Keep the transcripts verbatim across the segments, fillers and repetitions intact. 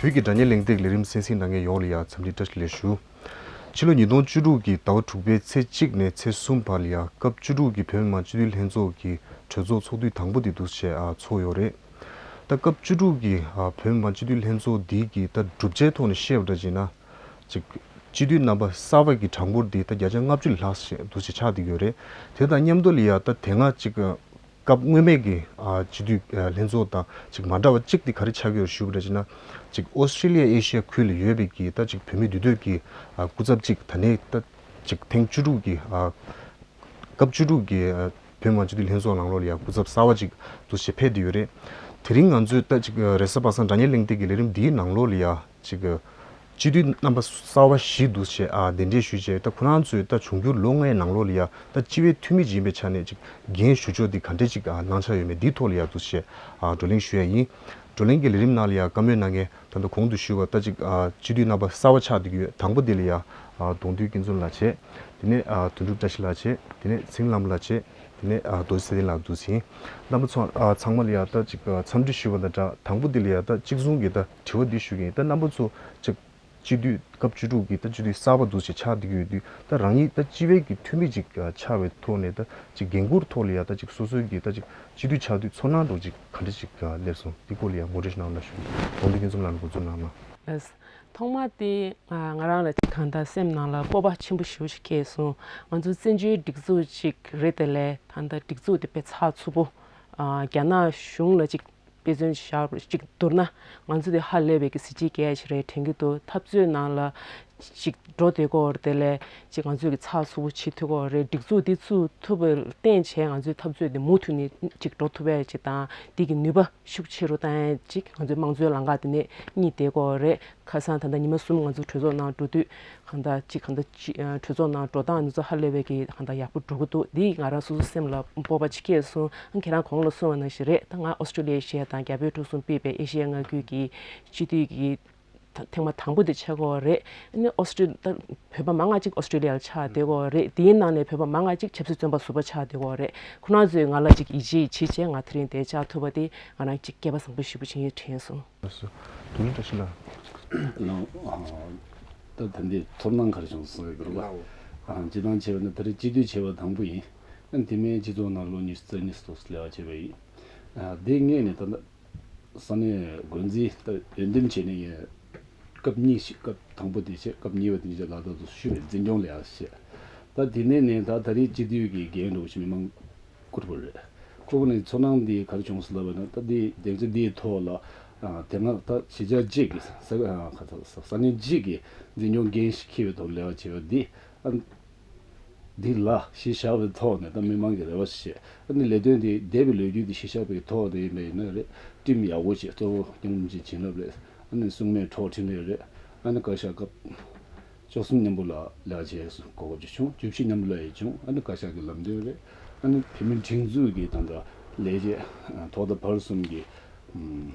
བོད་ཀྱི་དྲ་བརྙན་གླེང་སྟེགས་ལས་རིམ་གསན་གཟིགས་གནང་མཁན་ཡོངས་ལ་ཡང་འཚམས་འདྲི་བཀྲ་ཤིས་བདེ་ལེགས་ཞུ། ཕྱི་ལོ་ཉིས་སྟོང་བཅུ་དྲུག་གི་ཟླ་བ་དྲུག་པའི་ཚེས་གཅིག་ནས་ཚེས་གསུམ་བར་ལ་ཡང་སྐབས་བཅུ་དྲུག་གི་བོད་མི་མང་སྤྱི་འཐུས་ལྷན་ཚོགས་ཀྱི་གྲོས་ཚོགས་ཚོགས་དུས་དང་པོ་དེ་འདུག་སེ་བྱས་ཨ་ཚོགས་ཡོད་རེད། ད་སྐབས་བཅུ་དྲུག་གི་ཨ་བོད་མི་མང་སྤྱི་འཐུས་ལྷན་ཚོགས་འདི་གི་ད་གྲུབ་ཆའི་ཐོག་ནས་བཤད་པ་འདྲ་བྱས་ན། ཅིག་སྤྱི་འཐུས་རྣམ་པ་གསར་པ་གི་གྲངས་འབོར་འདི་ད་བརྒྱ་ཆ་ལྔ་བཅུ་ལྷག་ཞིག་འདུག་སེ་ཆགས་བསྡད་ཡོད་རེད། དེ་དང་མཉམ་དུ་ལ་ཡ་ད་དེ་སྔ་ཅིག་སྐབས་སྔོན་མའི་གི་ཨ་སྤྱི་འཐུས་ཨ་ལྷན་ཚོགས་དང་ཅིག་མ་འདྲ་བ་གཅིག་དེ་ག་རེ་ཆགས་ཀྱི་ཡོད་ཞུས་པ་འདྲ་བྱས་ན། ཅིག་ཨོ་སི་ཀྲི་ལི་ཡ་ཨེ་ཤི་ཡ་ཁུལ་ལ་ཡོད་པའི་གི་ད་ཅིག་བོད་མི་འདུས་སྡོད་ཀྱི་ཨ་སྐུ་ཚབ་ཅིག་ད་ནས་ད་ཅིག་ཐེངས་བཅུ་དྲུག་གི་ཨ་སྐབས་བཅུ་དྲུག་གི་ཨ་བོད་མི་མང་སྤྱི་འཐུས་ལྷན་ཚོགས་ནང་ལོགས་ལ་ཡ་སྐུ་ཚབ་གསར་པ་ཅིག་འདུག་སེ་ཕེབས་བསྡད་ཡོད་རེད། དེ་རིང་ང་ཚོས་ད་ཅིག་རེས་གཟའ་པ་སངས་དྲ་བརྙན་གླེང་སྟེགས་ཀྱི་ལས་རིམ་འདིའི་ནང་ལོགས་ལ་ཡ་ཅིག་སྤྱི་འཐུས་རྣམ་པ་གསར་པ་བཞི་འདུག་སེ་ཨ་གདན་འདྲེན་ཞུས་བྱས། ད་ཁོ་རང་ཚོས་ད་འབྱུང་འགྱུར་ལོ་ལྔའི་ནང་ལོགས་ལ་ཡ་ད་སྤྱི་བའི་འཐུས་མི་ཅིག་ཡིན་པའི་ཆ་ནས་ཅིག་འགན་ཞུ་ཕྱོགས་འདི་ག་འདྲས་ཅིག་ཨ་གནང་འཆར་ཡོད་མེད་འདིའི་ཐོག་ལ་ཡ་འདུག་སེ་ཨ་བགྲོ་གླེང་ཞུ་ཡ་ཡིན། བགྲོ་གླེང་གི་ལས་རིམ་ནང་ལ་ཡ་བཀའ་མོལ་གནང་མཁན་ད་ལྟ་གོང་དུ་ཞུས་པ་ད་ཅིག་ཨ་སྤྱི་འཐུས་རྣམ་པ་གསར་པ་ཆགས་བསྡད་ཀྱི་ཡོད། དང་པོ་འདི་ལ་ཡ་ཨ་གདོང་འདུས་སྐྱིད་འཛོམས་ལགས་བྱས། དེ་ནས་ཨ་དོན་གྲུབ་བཀྲ་ཤིས་ལགས་བྱས། དེ་ནས་ཚེ་རིང་ལྷ་མོ་ལགས་བྱས། དེ་ནས་ཨ་རྡོ་རྗེ་ཚེ་བརྟན་ལགས་འདུག་ཟིན། རྣམ་པ་ཚོ་ཨ་ཚང་མ་ལ་ཡ་ད་ཅིག་ཨ་འཚམས་འདྲི་ཞུས་པ་དང་སྦྲགས། དང་པོ་འདི་ལ་ཡ་ད་གཅིག་མཚུངས་ཀྱི་ད་དྲི་བ་འདི་ཞུ་གི་ཡིན། ད་རྣམ་པ་ཚོ་ཅིག་སྤྱི་འཐུས་སྐབས་བཅུ་དྲུག་གི་ད་སྤྱི་འཐུས་གསར་པ་འདུག་སེ་ཆགས་བསྡད་ཀྱི་ཡོད་དུས། ད་རང་ཉིད་ད་སྤྱི་བའི་གི་འཐུས་མི་ཅིག་ཨ་ཆགས་པའི་ཐོག་ནས་ད་ཅིག་འགན་འཁུར་ཐོག་ལ་ཡ་ད་ཅིག་སོ་སོའི་གི་ད་ཅིག་སྤྱི་འཐུས་ཆགས་དུས་ཚོར་སྣང་འདྲ་ཅིག་ག་འདྲ་ཅིག་ཨ་སླེབས་སོང་། འདི་སྐོར་ལ་ཡ་ངོ་སྤྲོད་ཞིག་གནང་རོགས་ཞུ། གདོང་འདུས་སྐྱིད་འཛོམས་ལགས་འགོ་འཛུགས་གནང་ན། ལགས། ཐོག་མ་དེ་ང་ང་རང་ལ་གང་ལྟར་སེམས་ནང་ལ་སྤོབས་པ་ཆེན་པོ་ཞེ་པོ་ཞིག་སྐྱེས་སོང་། ང་ཚོ་བཙན་བྱོལ་སྒྲིག་འཛུགས་ཅིག་རེད་དེ་ལས་ད་ལྟ་སྒྲིག་འཛུགས་དེ་དཔེ་ཚགས་ཚུད་པོ། ཨ་རྒྱ་ནག་གཞུང་ལ་ཅིག་དཔེ་མཚོན་བཞག་ཅིག་བསྡུར་ན། ང་ཚོ་དེ་ཧ་ལས་པའི་གི་གཟི་བརྗིད་སྐྱེ་ཡ་ཞིག་རེད་དྲན་གྱི་འདུག། འཐབ་རྩོད་ནང་ལ་ཅིག་འགྲོ་བསྡད་ཀྱི་ཡོད་རེད་དེ་ལས་ཅིག་ང་ཚོས་གི་ཚགས་ཚུད་པོ་བྱེད་ཐུབ་ཀྱི་ཡོད་རེད། སྒྲིག་འཛུགས་འདི་ཚུགས་ཐུབ་པར་བརྟེན་བྱས་ང་ཚོའི་འཐབ་རྩོད་དེ་མུ་མཐུད་ནས་ཅིག་འགྲོ་ཐུབ་ཡ་ཅིག་དང་། འདི་གི་ནུས་པ་ཤུགས་ཆེ་རུ་བཏང་ཡ་ཅིག་ང་ཚོའི་དམངས་གཙོའི་ལམ་ཁ་དེ་ནས་གཉིད་བསྡད་ཀྱི་ཡོད་རེད། ཁ་སང་ད་ལྟ་ཉི་མ་གསུམ་ང་ཚོ་གྲོས་ཚོགས་ནང་འགྲོ་དུས་གང་ལྟར་ཅིག་གང་ལྟར་ཅིག་ཨ་གྲོས་ཚོགས་ནང་འགྲོ་སྟངས་འདི་ཚོ་ཧ་ལས་པའི་གི་གང་ལྟར་ཡག་པོ་འགྲོ་གི་འདུག། འདི་ང་རང་སོ་སོ་སེམས་ལ་སྤོབས་པ་ཅིག་སྐྱེས་སོང་། ཨ་ཁྱེད་རང་གོང་ལ་གསུངས་པ་ནང་བཞིན་རེད། ད་ང་ཨོ་སི་ཀྲི་ལི་ཡའི་ཨེ་ཤེ་ཡ་དང་རྒྱ་བལ་འབྲུག་གསུམ་སྤེལ་བའི་ཨེ་ཤེ་ཡ་མངའ་ཁུལ་གྱི་སྤྱི་འཐུས་ཀྱི་ཐེངས་མ་དང་པོ་དེ་ཆགས་ཀྱི་ཡོད་རེད། ཨ་ནི་ཨོ་སི་ཀྲི་ད་བོད་པ་མང་ང་ཅིག་ཨོ་སི་ཀྲི་ལི་ཡ་ལ་ཆགས་བསྡད་ཀྱི་ཡོད་རེད། དེའི་ནང་ནས་བོད་པ་མང་ང་ཅིག་ཆབ་སྲིད་བཙོན་པ་ཟུར་པ་ཆགས་བསྡད་ཀྱི་ཡོད་རེད། ཁོ་རང་ཚོས་ང་ལ་ཅིག་ཡིད་ཆེས་བྱེད་བྱས་ང་དེ་རིང་འདིར་བཅར་ཐུབ་པ་དེ་ང་རང་ཅིག་སྐལ་པ་བཟང་པོ་ཞེ་པོ་ཅིག་ཡིན་དྲན་སོང་། ལགས་སོ། གདོང་ལེན་བཀྲ་ཤིས་ལགས། ལགས། ཨ་ད་ད་འདི་ཚོར་སྣང་ག་རེ་བྱུང་སོང་ཡོད་རེད་པ། ལགས། ཨ་སྤྱིར་བཏང་བྱས་པ་ན་ད་རེས་སྤྱི་འཐུས་བྱས་པ་དང་པོ་ཡིན། ཨ་དེ་མིན་སྤྱི་ཚོགས་ནང་ལོ་ཉི་ཤུ་རྩ་གཉིས་ཙམ་ལས་ཀ་བྱས་པ་ཡིན། ཨ་དེ་སྔོན་ནས་ད་ལྟ་ས་གནས་འགོ་འཛིན་ད་འོས་འདེམས་བྱས་ནས་ཡིན། སྐབས་གཉིས་ཤིག་སྐབས་དང་པོ་དེ་བྱས། སྐབས་གཉིས་པ་དེ་བྱས་ལ་ད་དུ་ཞུ་བའི་འཛིན་སྐྱོང་ལས་ཀ་བྱས། ད་དེ་ནས་ནས་ད་ད་རེས་སྤྱི་འཐུས་ཀྱི་འགན་འདྲ་བོ་ཞིག་མི་མང་བསྐུར་བ་རེད། ཁོ་བོ་ནས་ཚོར་སྣང་འདི་ག་རེ་བྱུང་སོང་ལབ་པ་ན། ད་འདི་སྡིངས་ཆ་འདིའི་ཐོག་ལ་ཨ་དེ་སྔ་ད་གཞིས་ཆགས་གཅིག་གི་ས་ཨ་ག་ས་ས་གནས་གཅིག་གི་འཛིན་སྐྱོང་འགན་ཞིག་འཁྱེར་བའི་ཐོག་ལས་ཀ་བྱས་པ་འདི་ཨ་འདི་ལ་གཞི་བཞག་པའི་ཐོག་ནས་ད་མི་མང་གི་རེ་བ་ཞིག་བྱས། ཨ་ནི་ལས་དོན་འདི་འདས་པའི་ལོ་རྒྱུས་འདི་གཞི་བཞག་པའི་ཐོག་ནས་ཡིན་པ་ཡིན་ན་རེད། ཊིམ་ཡག་པོ་བྱས། གཙོ་བོ་སྐྱབས་མགོན་རིན་པོ་ཆེའི་བྱིན་རླབས་རེད། ཨ་ནི་སྲུང་མའི་ཁྲོ་ཁྲིམས་རེད། ཨ་ནི་བཀའ་ཤག་སྐབས་བཅུ་གསུམ་མཉམ་པོ་ལ་ལས་ཀ་བྱས་གོ་སྐབས་ཅིག་བྱུང་། བཅུ་བཞི་མཉམ་པོ་ལ་ཡང་བྱུང་། ཨ་ནི་བཀའ་ཤག་གི་ལམ་སྟོན་རེད། ཨ་ནི་བོད་མིའི་སྒྲིག་འཛུགས་ཀྱི་ད་ལྟ་ལས་བྱེད་ཐོག་མཐའ་བར་གསུམ་གྱི་ཨམ་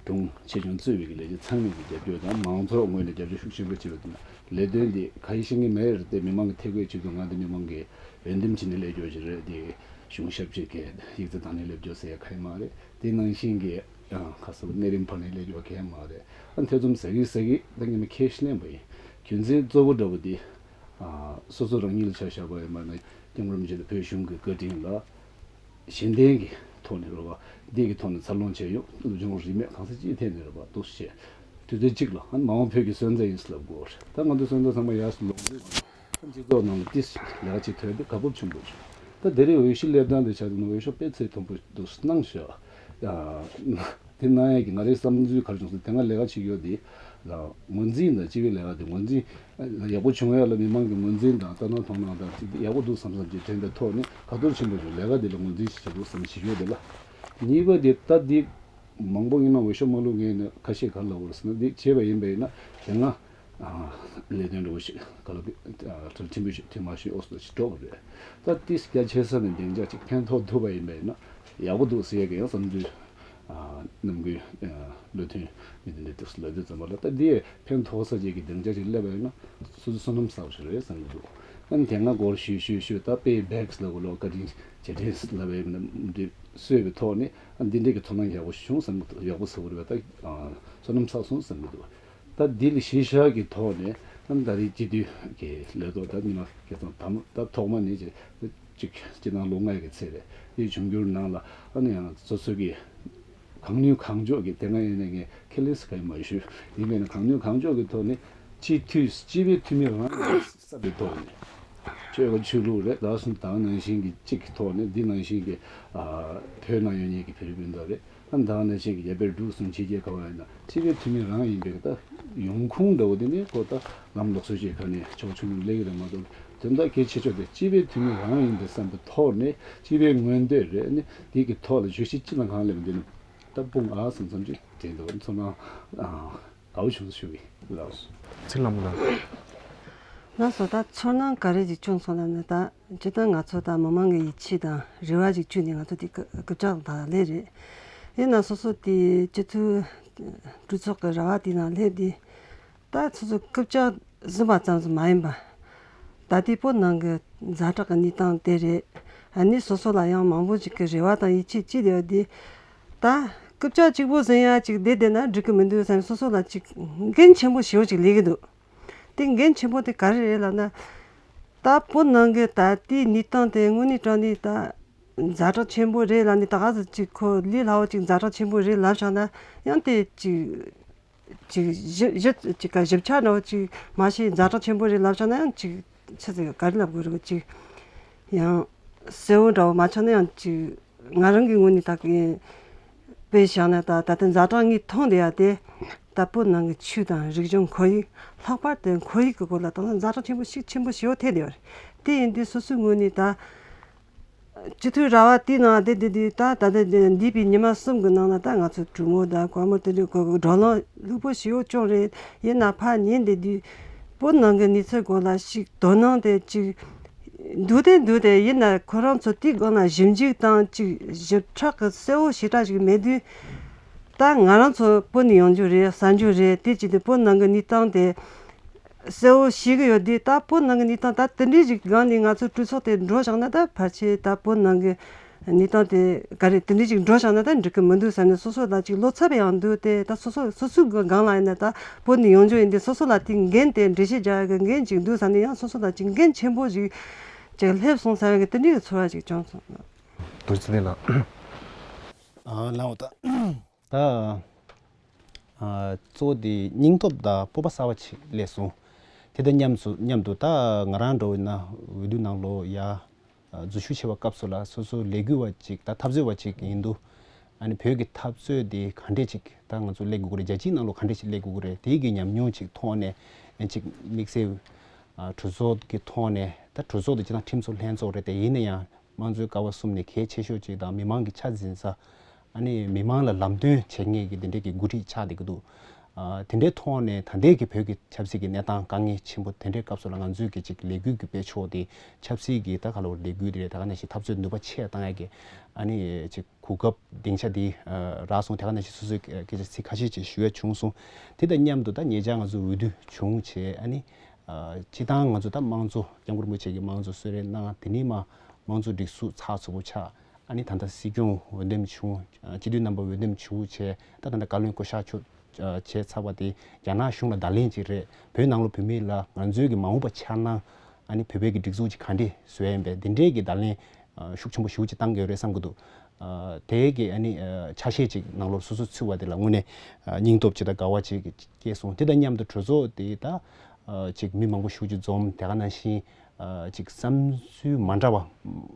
དྲུང་ཆེ་ཆུང་གཙོས་པའི་གི་ལས་བྱེད་ཚང་མས་ཀྱི་རྒྱབ་སྐྱོར་དང་། མང་ཚོགས་ངོས་ནས་རྒྱབ་སྐྱོར་ཤུགས་ཆེན་པོ་བྱས་པ་དེ་ན་ལས་དོན་འདི་ཁ་ཡེ་ཤེས་ཀྱི་མེད་རེད་དེ། མི་མང་གི་ཐད་ཀའི་ཆེད་དུ་ང་འདི་མི་མང་གི་འོས་འདེམས་བྱས་ནས་ལས་སྐྱོར་ཞིག་རེད་དེ། གཞུང་ཞབས་ཕྱི་གི་ཡིག་ཚད་དང་ནས་ལས་སྐྱོར་ཟེར་ཡ་གང་ཡང་མ་རེད། དེ་ནང་བཞིན་གྱི་ཡང་ཁ་གསབ་གནས་རིམ་བར་ནས་ལས་སྐྱོར་གང་ཡང་མ་རེད། ཨ་ཐེ་ཚོམ་ཟ་གི་ཟ་གི་ད་ངས་མི་ཁས་ལེན་པ་ཡིན། རྒྱུ་མཚན་གཙོ་བོ་འདྲ་བོ་འདི་ཨ་སོ་སོ་རང་ཉིད་ལ་ཆ་བཞག་པ་ཡིན་པ་ན། སྐྱབས་མགོན་རིན་པོ་ཆེ་དང་བོད་གཞུང་གི་བཀའ་དྲིན་ལ་གཞན་དོན་གྱི་ཐོག་ནས་རེད་པ། འདི་གི་ཐོག་ནས་འཚར་ལོངས་བྱས་ཡོང་། སློབ་སྦྱོང་རིན་མེད་གང་ས་ཅིའི་ཐད་ནས་རེད་པ། འདུག་སེ་བྱས། དུས་ཚོད་གཅིག་ལ་ཨ་མ་འོངས་བོད་ཀྱི་སོན་རྩ་ཡིན་ཟེར་ལབ་དགོས་རེད། ད་ང་ཚོའི་སོན་རྩ་ཚང་མ་ཡར་སོང་ལོག་འགྲོ། ད་སྤྱི་ཚོགས་ནང་ལ་ཏིས་ལས་ཀ་བྱེད་ཐུབ་ཡ་དེ་དགའ་སྤོབས་ཆེན་པོ་བྱུང་། ད་དེ་རིང་འོས་ཤོག་སླེབས་སྟངས་དེ་ཆ་དེ་ན་འོས་ཤོག་དཔེ་ཚད་མཐོན་པོ་འདུག་གནང་ཤག། ཨ་དེ་གནང་ཡ་གི་ང་རའི་བསམ་ཚུལ་ག་རེ་བྱུང་སོང་། དེ་སྔ་ལས་ཀ་བྱེད་ཀྱི་ཡོད་དེ་ལ་ངོས་འཛིན་དང་། སྤྱི་པའི་ལས་ཀ་དེ་ངོས་འཛིན་ཡག་པོ་བྱུང་ཡ་ལ་མི་མང་གི་ངོས་འཛིན་དང་ལྟ་སྣང་མཐོང་སྣང་དང་ཅིག་དེ་ཡག་པོ་འདུག་བསམ་བསམ་ཅིག་དྲན་པའི་ཐོག་ནས་ཁ་ཐོར་ཆེན་པོ་བྱུང་། ལས་ཀ་དེ་ལ་ངོས་འཛིན་ཞིག་བྱེད་དགོས་བསམ་བྱེད་ཀྱི་ཡོད་དེ་ལ། གཉིས་པ་དེ་ད་དེ་མང་པོ་སྔོན་མ་འོས་ཤོག་མ་བླུགས་མཁན་ནི་ཁ་ཤས་ག་རེ་ལབ་དགོས་རེད་ཟེར་ན། འདི་བྱས་པ་ཡིན་པ་ཡིན་ན་དེ་སྔ་ཨ་ལས་དོན་འདྲ་བོ་ཞིག་ག་ལ་དེ་ཨ་གྲ་ཆེན་པོ་ཞིག་ཐེངས་མ་ཞིག་ཨོ་སི་ལ་ཞིག་འགྲོ་དགོས་རེད། ད་ཏིས་རྒྱ་ཆེ་ས་ནས་སྡིངས་ཆ་ཅིག་ཕན་ཐོགས་ཐུབ་པ་ཡིན་པ་ཡིན་ན་ཡག་པོ་འདུག་ཟེར་ཡ་གི་ཡང་བསམ་ཚུལ། ཨ་ནམ་རྒྱུན་ཨ་བློ་མཐུན་མི་དེ་འདྲ་ཏིས་ལབ་དུས་ཙམ་པ་ལ། ད་འདི་ཕན་ཐོགས་ས་ཅིག་གི་སྡིངས་ཆ་ཅིག་སླེབས་པ་ཡིན་ན་སོ་སོ་བསོད་ནམས་བསགས་པ་ཞིག་རེད་བསམ་གྱི་འདུག། ཨ་ནི་དེ་སྔ་སྒོར་ཞུས་ཞུས་ཞུས་ད་པེ་བེག་ལབ་དགོས་ལོ། བཀའ་དྲིན་རྗེས་དྲན་ལབ་པའི་འདི་གསོས་པའི་ཐོག་ནས་ཨ་འདི་འདྲའི་གི་ཚོར་སྣང་ཡག་པོ་བྱུང་བསམ་གི་འདུག་ཡག་པོ་ཟེར་དགོས་རེད་པ། ད་ཨ་བསོད་ནམས་བསགས་སོང་བསམ་གི་འདུག་ད་འདི་ལ་གཞི་བཞག་གི་ཐོག་ནས་ཨ་ནི་ད་རེས་སྤྱི་འཐུས་ཀྱི་ལས་ཐོག་ད་ཉི་མ་བརྒྱད་ཙམ་ད་ད་ཐོག་མ་ནས་ཅིག་ཅིག་སྤྱི་ནང་ལོ་ལྔ་ཡི་གི་ཚེ་རེད། དེའི་འབྱུང་འགྱུར་ནང་ལ་ཨ་ནི་ཡང་སོ་སོ་གི་གང་ནུས་གང་ལྕོགས་ཀྱིས། དེ་སྔ་ཡིན་ན་ངས་ཁེ་ལས་སུ་ག་ཡིན་མ་ཞུ། ཡིན་མིན་ན་གང་ནུས་གང་ལྕོགས་ཀྱི་ཐོག་ནས་སྤྱི་འཐུས་སྤྱི་པའི་འཐུས་མི་རང་ཡིན་བསམ་པའི་ཐོག་ནས། ཆོལ་ཁ་ཆོས་ལུགས་རེད། ད་གསུམ་དང་ནང་བཞིན་གྱི་གཅིག་གི་ཐོག་ནས། འདི་ནང་བཞིན་གྱི་ཨ་བོད་ནང་ཡོད་མཁན་གྱི་བོད་རིགས་སྤུན་ཟླ་རེད། ཨ་དང་ནང་བཞིན་གྱི་རྒྱ་བལ་འབྲུག་གསུམ་ཕྱི་རྒྱལ་ག་བ་ཡིན་ན་སྤྱི་པའི་འཐུས་མི་རང་ཡིན་པའི་ད་ཡོང་ཁུངས་འདྲ་བོ་དེ་ནི་ཁོ་ད་ལམ་ལུགས་སྲོལ་ཅིག་ག་ནས་ཕྱོགས་ཆུང་ངུ་སླེབས་ཀྱི་རེད་མ་གཏོགས། དོན་དག་གལ་ཆེ་ཤོས་དེ་སྤྱི་པའི་འཐུས་མི་རང་ཡིན་པའི་བསམ་པའི་ཐོག་ནས་སྤྱི་པའི་མངོན་འདོད་རེད། ཨ་ནི་འདི་གི་ཐོག་ལ་བརྗོད་གཞི་སྤྱི་དང་གང་ལེགས་འདི་ནི་ད་དཔུང་ཨ་སོང་ཙམ་ཅིག་དྲན་འདུག་ཚོར་སྣང་ཨ་དགའ་བོ་བྱུང་སོང་ཞུ་གི་ལགས། ཚེ་ལྷ་མོ་ལགས། ལགས་སོ། ད་ཚོར་སྣང་ག་རེ་ཅིག་བྱུང་སོང་ལབ་ན། ད་སྤྱིར་བཏང་ང་ཚོ་ད་མི་མང་གི་ཡིད་ཆེས་དང་རེ་བ་ཅིག་བཅོལ་ནས་ང་ཚོ་དེ་སྐུ་སྐུ་ཕྱག་དང་ལས་རེད། ཡིན་ན་སོ་སོ་དེ་སྤྱི་འཐུས་གྲོས་ཚོགས་ཀྱི་ར་བ་དེ་ནང་སླེབས་དུས། ད་སོ་སོ་རྐུབ་བཀྱག་ཟིན་པ་ཙམ་ཞིག་མ་ཡིན་པ། ད་ལྟའི་བོད་ནང་གི་ཛ་དྲག་གི་གནས་སྟངས་དེ་རེད། ཨ་ནི་སོ་སོ་ལ་ཡང་མང་པོ་ཞིག་གི་རེ་བ་དང་ཡིད་ཆེས་བྱས་བསྡད་པ་དེ། ད་རྐུབ་བཀྱག་གཅིག་པོ་ཟིན་ཡ་ཅིག་བསྡད་བསྡད་ན་འགྲིག་གི་མི་འདུག་བསམ་ནས་སོ་སོ་ལ་ཅིག་འགན་ཆེན་པོ་ཞེ་པོ་ཅིག་སླེབས་ཀྱི་འདུག་དེ་འགན་ཆེན་པོ་དེ་ག་རེ་རེད་ལབ་ན། ད་བོད་ནང་གི་ད་ལྟའི་གནས་སྟངས་དེ་དངོས་གནས་དྲང་གནས་ད་ཛ་དྲག་ཆེན་པོ་རེད་ལབ་ནས། ད་ག་ཟེ་ཅིག་ཁོ་ལས་སླ་བོ་ཅིག་ཛ་དྲག་ཆེན་པོ་རེད་ལབ་བཞག་ན་ཡང་དེ་ཅིག་ཅིག་ཞིབ་ཞིབ་ཅིག་ག་ཞིབ་ཆ་འདྲ་བོ་ཅིག་མ་ཤེས། ཛ་དྲག་ཆེན་པོ་རེད་ལབ་བཞག་ན་ཡང་ཅིག་ཆི་ཟེར་ག་རེ་ལབ་དགོས་རེད། ཅིག་ཡང་གསལ་བོ་འདྲ་བོ་མ་ཆགས་ན་ཡང་ཅིག་ང་རང་གི་ངོས་ནས་ད་གིན་དཔེ་བཞག་ན། ད་ད་ལྟ་ཛ་དྲག་ངས་མཐོང་བསྡད་ཡ་དེ་ད་བོད་ནང་གི་ཆོས་དང་རིག་གཞུང་ཁོར་ཡུག་ལྷག་པར་དུ་ཁོར་ཡུག་གི་སྐོར་ལ་ད་ལྟ་ཛ་དྲག་ཆེན་པོ་ཞིག་ཆེན་པོ་ཞེ་པོ་ཐེབས་བསྡད་ཡོད་རེད། དེ་ཡིན་དུས་སོ་སོའི་ངོས་ནས་ད། སྤྱི་འཐུས་ར་བ་དེའི་ནང་བསྡད་བསྡད་དུས་ད་ད་ལྟ་འདས་པའི་ཉི་མ་གསུམ་གྱི་ནང་ལ་ད་ང་ཚོ་གྲོས་མོལ་དང་བཀའ་མོལ་དེ་འདྲའི་སྐོར་གྱི་བགྲོ་གླེང་ལྷུག་པོ་ཞེ་པོ་བྱུང་རེད། ཡིན་ན་ཕར་ཉན་བསྡད་དུས་བོད་ནང་གི་གནས་ཚུལ་སྐོར་ལ་ཞིག་དོ་སྣང་དེ་ཅིག་འདུག་དེ་འདུག་དེ་ཡིན་ན་ཁོ་རང་ཚོ་དེའི་སྒང་ལ་ཞིབ་འཇུག་དང་ཅིག་ཞིབ་ཕྲ་གི་གསལ་བོ་ཞེ་དྲག་ཞིག་མེད་དུས། ད་ང་རང་ཚོ་བོད་ནས་ཡོང་རྒྱུ་རེད། གསར་འབྱོར་རེད། དེ་བྱས་ཏེ་བོད་ནང་གི་གནས་སྟངས་དེ་གསལ་བོ་ཤེས་ཀྱི་ཡོད་དུས། ད་བོད་ནང་གི་གནས་སྟངས་ད་དེ་འདྲའི་ཞིག་སྒང་ནས་ང་ཚོ་གྲོས་ཚོགས་དེ་འགྲོ་བཞག་ན། ད་ཕལ་ཆེར་ད་བོད་ནང་གི་གནས་སྟངས་དེ་ག་རེ་དེ་འདྲའི་ཞིག་འགྲོ་བཞག་ན་ད་འགྲིག་གི་མི་འདུག་བསམ་ནས་སོ་སོ་ལ་ཅིག་བློ་འཚབ་ཡང་འདུག་སྟེ། ད་སོ་སོ་སོ་སོའི་སྒང་ལ་ཡིན་ན། ད་བོད་ནས་ཡོང་རྒྱུ་ཡིན་དུས་སོ་སོ་ལ་དེ་འགན་དེ་འགྲེལ་བཤད་རྒྱག་ཡག་གི་འགན་ཅིག་འདུག་བསམ་ནས། ཡང་སོ་སོ་ལ་ཅིག་འགན་ཆེན་པོ་ཞིག་ཅིག་སླེབས་སོང་བསམ་ཡག་གི་དེ་འདྲའི་ཚོར་བ་ཞིག་བྱུང་སོང་། རྡོ་རྗེ་ལགས། ཨ་ལའོ་ད། ད་ཨ་གཙོ་བོ་དེ་སྙིང་སྟོབས་དང་སྤོབས་པ་གསར་པ་ཅིག་སླེབས་སོང་། དེ་དང་མཉམ་དུ་མཉམ་དུ་ད་ང་རང་འདྲ་བོ་ཡིན་ན་འོས་བསྡུ་ནང་ལོགས་ཡ་ཨ་འཛུལ་ཞུགས་བྱས་པའི་སྐབས་སུ་ལ་སོ་སོ་ལས་འགུལ་བ་ཅིག་དང་འཐབ་རྩོད་པ་ཅིག་ཡིན་དུས། ཨ་ནི་བོད་ཀྱི་འཐབ་རྩོད་དེ་ག་འདྲས་ཅིག་ད་ང་ཚོ་སླེབས་དགོས་ཀྱི་རེད། རྒྱལ་སྤྱིའི་ནང་ལོགས་ག་འདྲས་ཅིག་སླེབས་དགོས་ཀྱི་རེད། དེའི་གི་ཉམས་མྱོང་ཅིག་ཐོག་ནས་ཨ་ཅིག་དམིགས་བསལ་ཨ་གྲོས་ཚོགས་ཀྱི་ཐོག་ནས། ད་གྲོས་ཚོགས་དེ་སྤྱིར་བཏང་ཁྲིམས་བཟོ་ལྷན་ཚོགས་རེད། དེ་ཡིན་ན་ཡང་། དམངས་གཙོའི་ཀ་བ་གསུམ་ནས་གལ་ཆེ་ཤོས་ཅིག་དང་མི་མང་གི་ཆ་འཛིན་ས། ཨ་ནི་མི་མང་ལ་ལམ་སྟོན་བྱེད་མཁན་གྱི་དེ་འདྲའི་གི་འགོ་ཁྲིད་ཆགས་བསྡད་ཀྱི་འདུག་ཨ་དེ་འདྲའི་ཐོག་ནས་ད་ལྟའི་གི་བོད་ཀྱི་ཆབ་སྲིད་ཀྱི་གནས་སྟངས་དཀའ་ངལ་ཆེན་པོ་དེ་འདྲའི་སྐབས་སུ་ལ་ང་ཚོས་ཀྱི་ཅིག་ལས་འགུལ་གྱི་སྤེལ་ཕྱོགས་དེ། ཆབ་སྲིད་ཀྱི་ད་ག་ལ་བར་ལས་འགུལ་དེ་རེད། ད་ག་ནང་བཞིན་འཐབ་རྩོད་ནུས་པ་ཆེ་བཏང་ཡག་གི་ཨ་ནི་ཅིག་གོ་སྐབས་སྡིངས་ཆ་དེ་ཨ་རག་སོང་། དེ་ག་ནང་བཞིན་སོ་སོའི་སྐད་ཆ་ཚིག་ཁ་ཤས་ཅིག་ཞུ་ཡ་བྱུང་སོང་། དེ་དང་མཉམ་དུ་ད་ཉེ་ཆར་ང་ཚོ་འོས་བསྡུ་བྱུང་བྱས། ཨ་ནི་ཨ་སྤྱིར་བཏང་ང་ཚོ་ད་དམངས་གཙོ་སྐྱབས་མགོན་རིན་པོ་ཆེ་གིས་དམངས་གཙོ་གསོལ་རས་གནང་། དེ་ནས་མར་དམངས་གཙོ་སྒྲིག་འཛུགས་ཚགས་ཚུད་པོ་ཆགས། ཨ་ནི་ད་ལྟ་སྲིད་སྐྱོང་འོས་འདེམས་བྱུང་། ཨ་སྤྱི་འཐུས་རྣམ་པ་འོས་འདེམས་བྱུང་བྱས། ད་ད་ལྟ་བཀའ་བློན་སྐུ་ཞབས་མཆོག་ཨ་བྱས་ཚར་བ་དེ་རྒྱ་ནག་གཞུང་ལ་བརྡ་ལན་ཅིག་རེད། བོད་ནང་ལོགས་བོད་མི་ལ་ང་ཚོའི་གི་མ་འོངས་པ་འཆར་སྣང་། ཨ་ནི་བོད་པའི་གི་སྒྲིག་འཛུགས་ཅིག་ག་འདྲས་བཟོ་ཡ་ཡིན་པས། འདི་འདྲའི་གི་བརྡ་ལན་ཨ་ཤུགས་ཆེན་པོ་ཞེ་པོ་ཅིག་བཏང་གི་ཡོད་རེད་བསམ་གི་འདུག་ཨ་དེའི་གི་ཨ་ནི་ཨ་ཆ་ཤས་ཅིག་ནང་ལོགས་སོ་སོ་ཚུད་པ་དེ་ལ་དངོས་གནས་ཨ་སྙིང་སྟོབས་ཅིག་དང་དགའ་བ་ཅིག་སྐྱེས་སོང་། དེ་དང་མཉམ་དུ་གྲོས་ཚོགས་དེ་ད་ཨ་ཅིག་མི་མང་པོ་ཞེ་པོ་ཅིག་འཛོམས། དེ་ག་ནང་བཞིན་ཨ་ཅིག་བསམ་ཚུལ་མ་འདྲ་བ་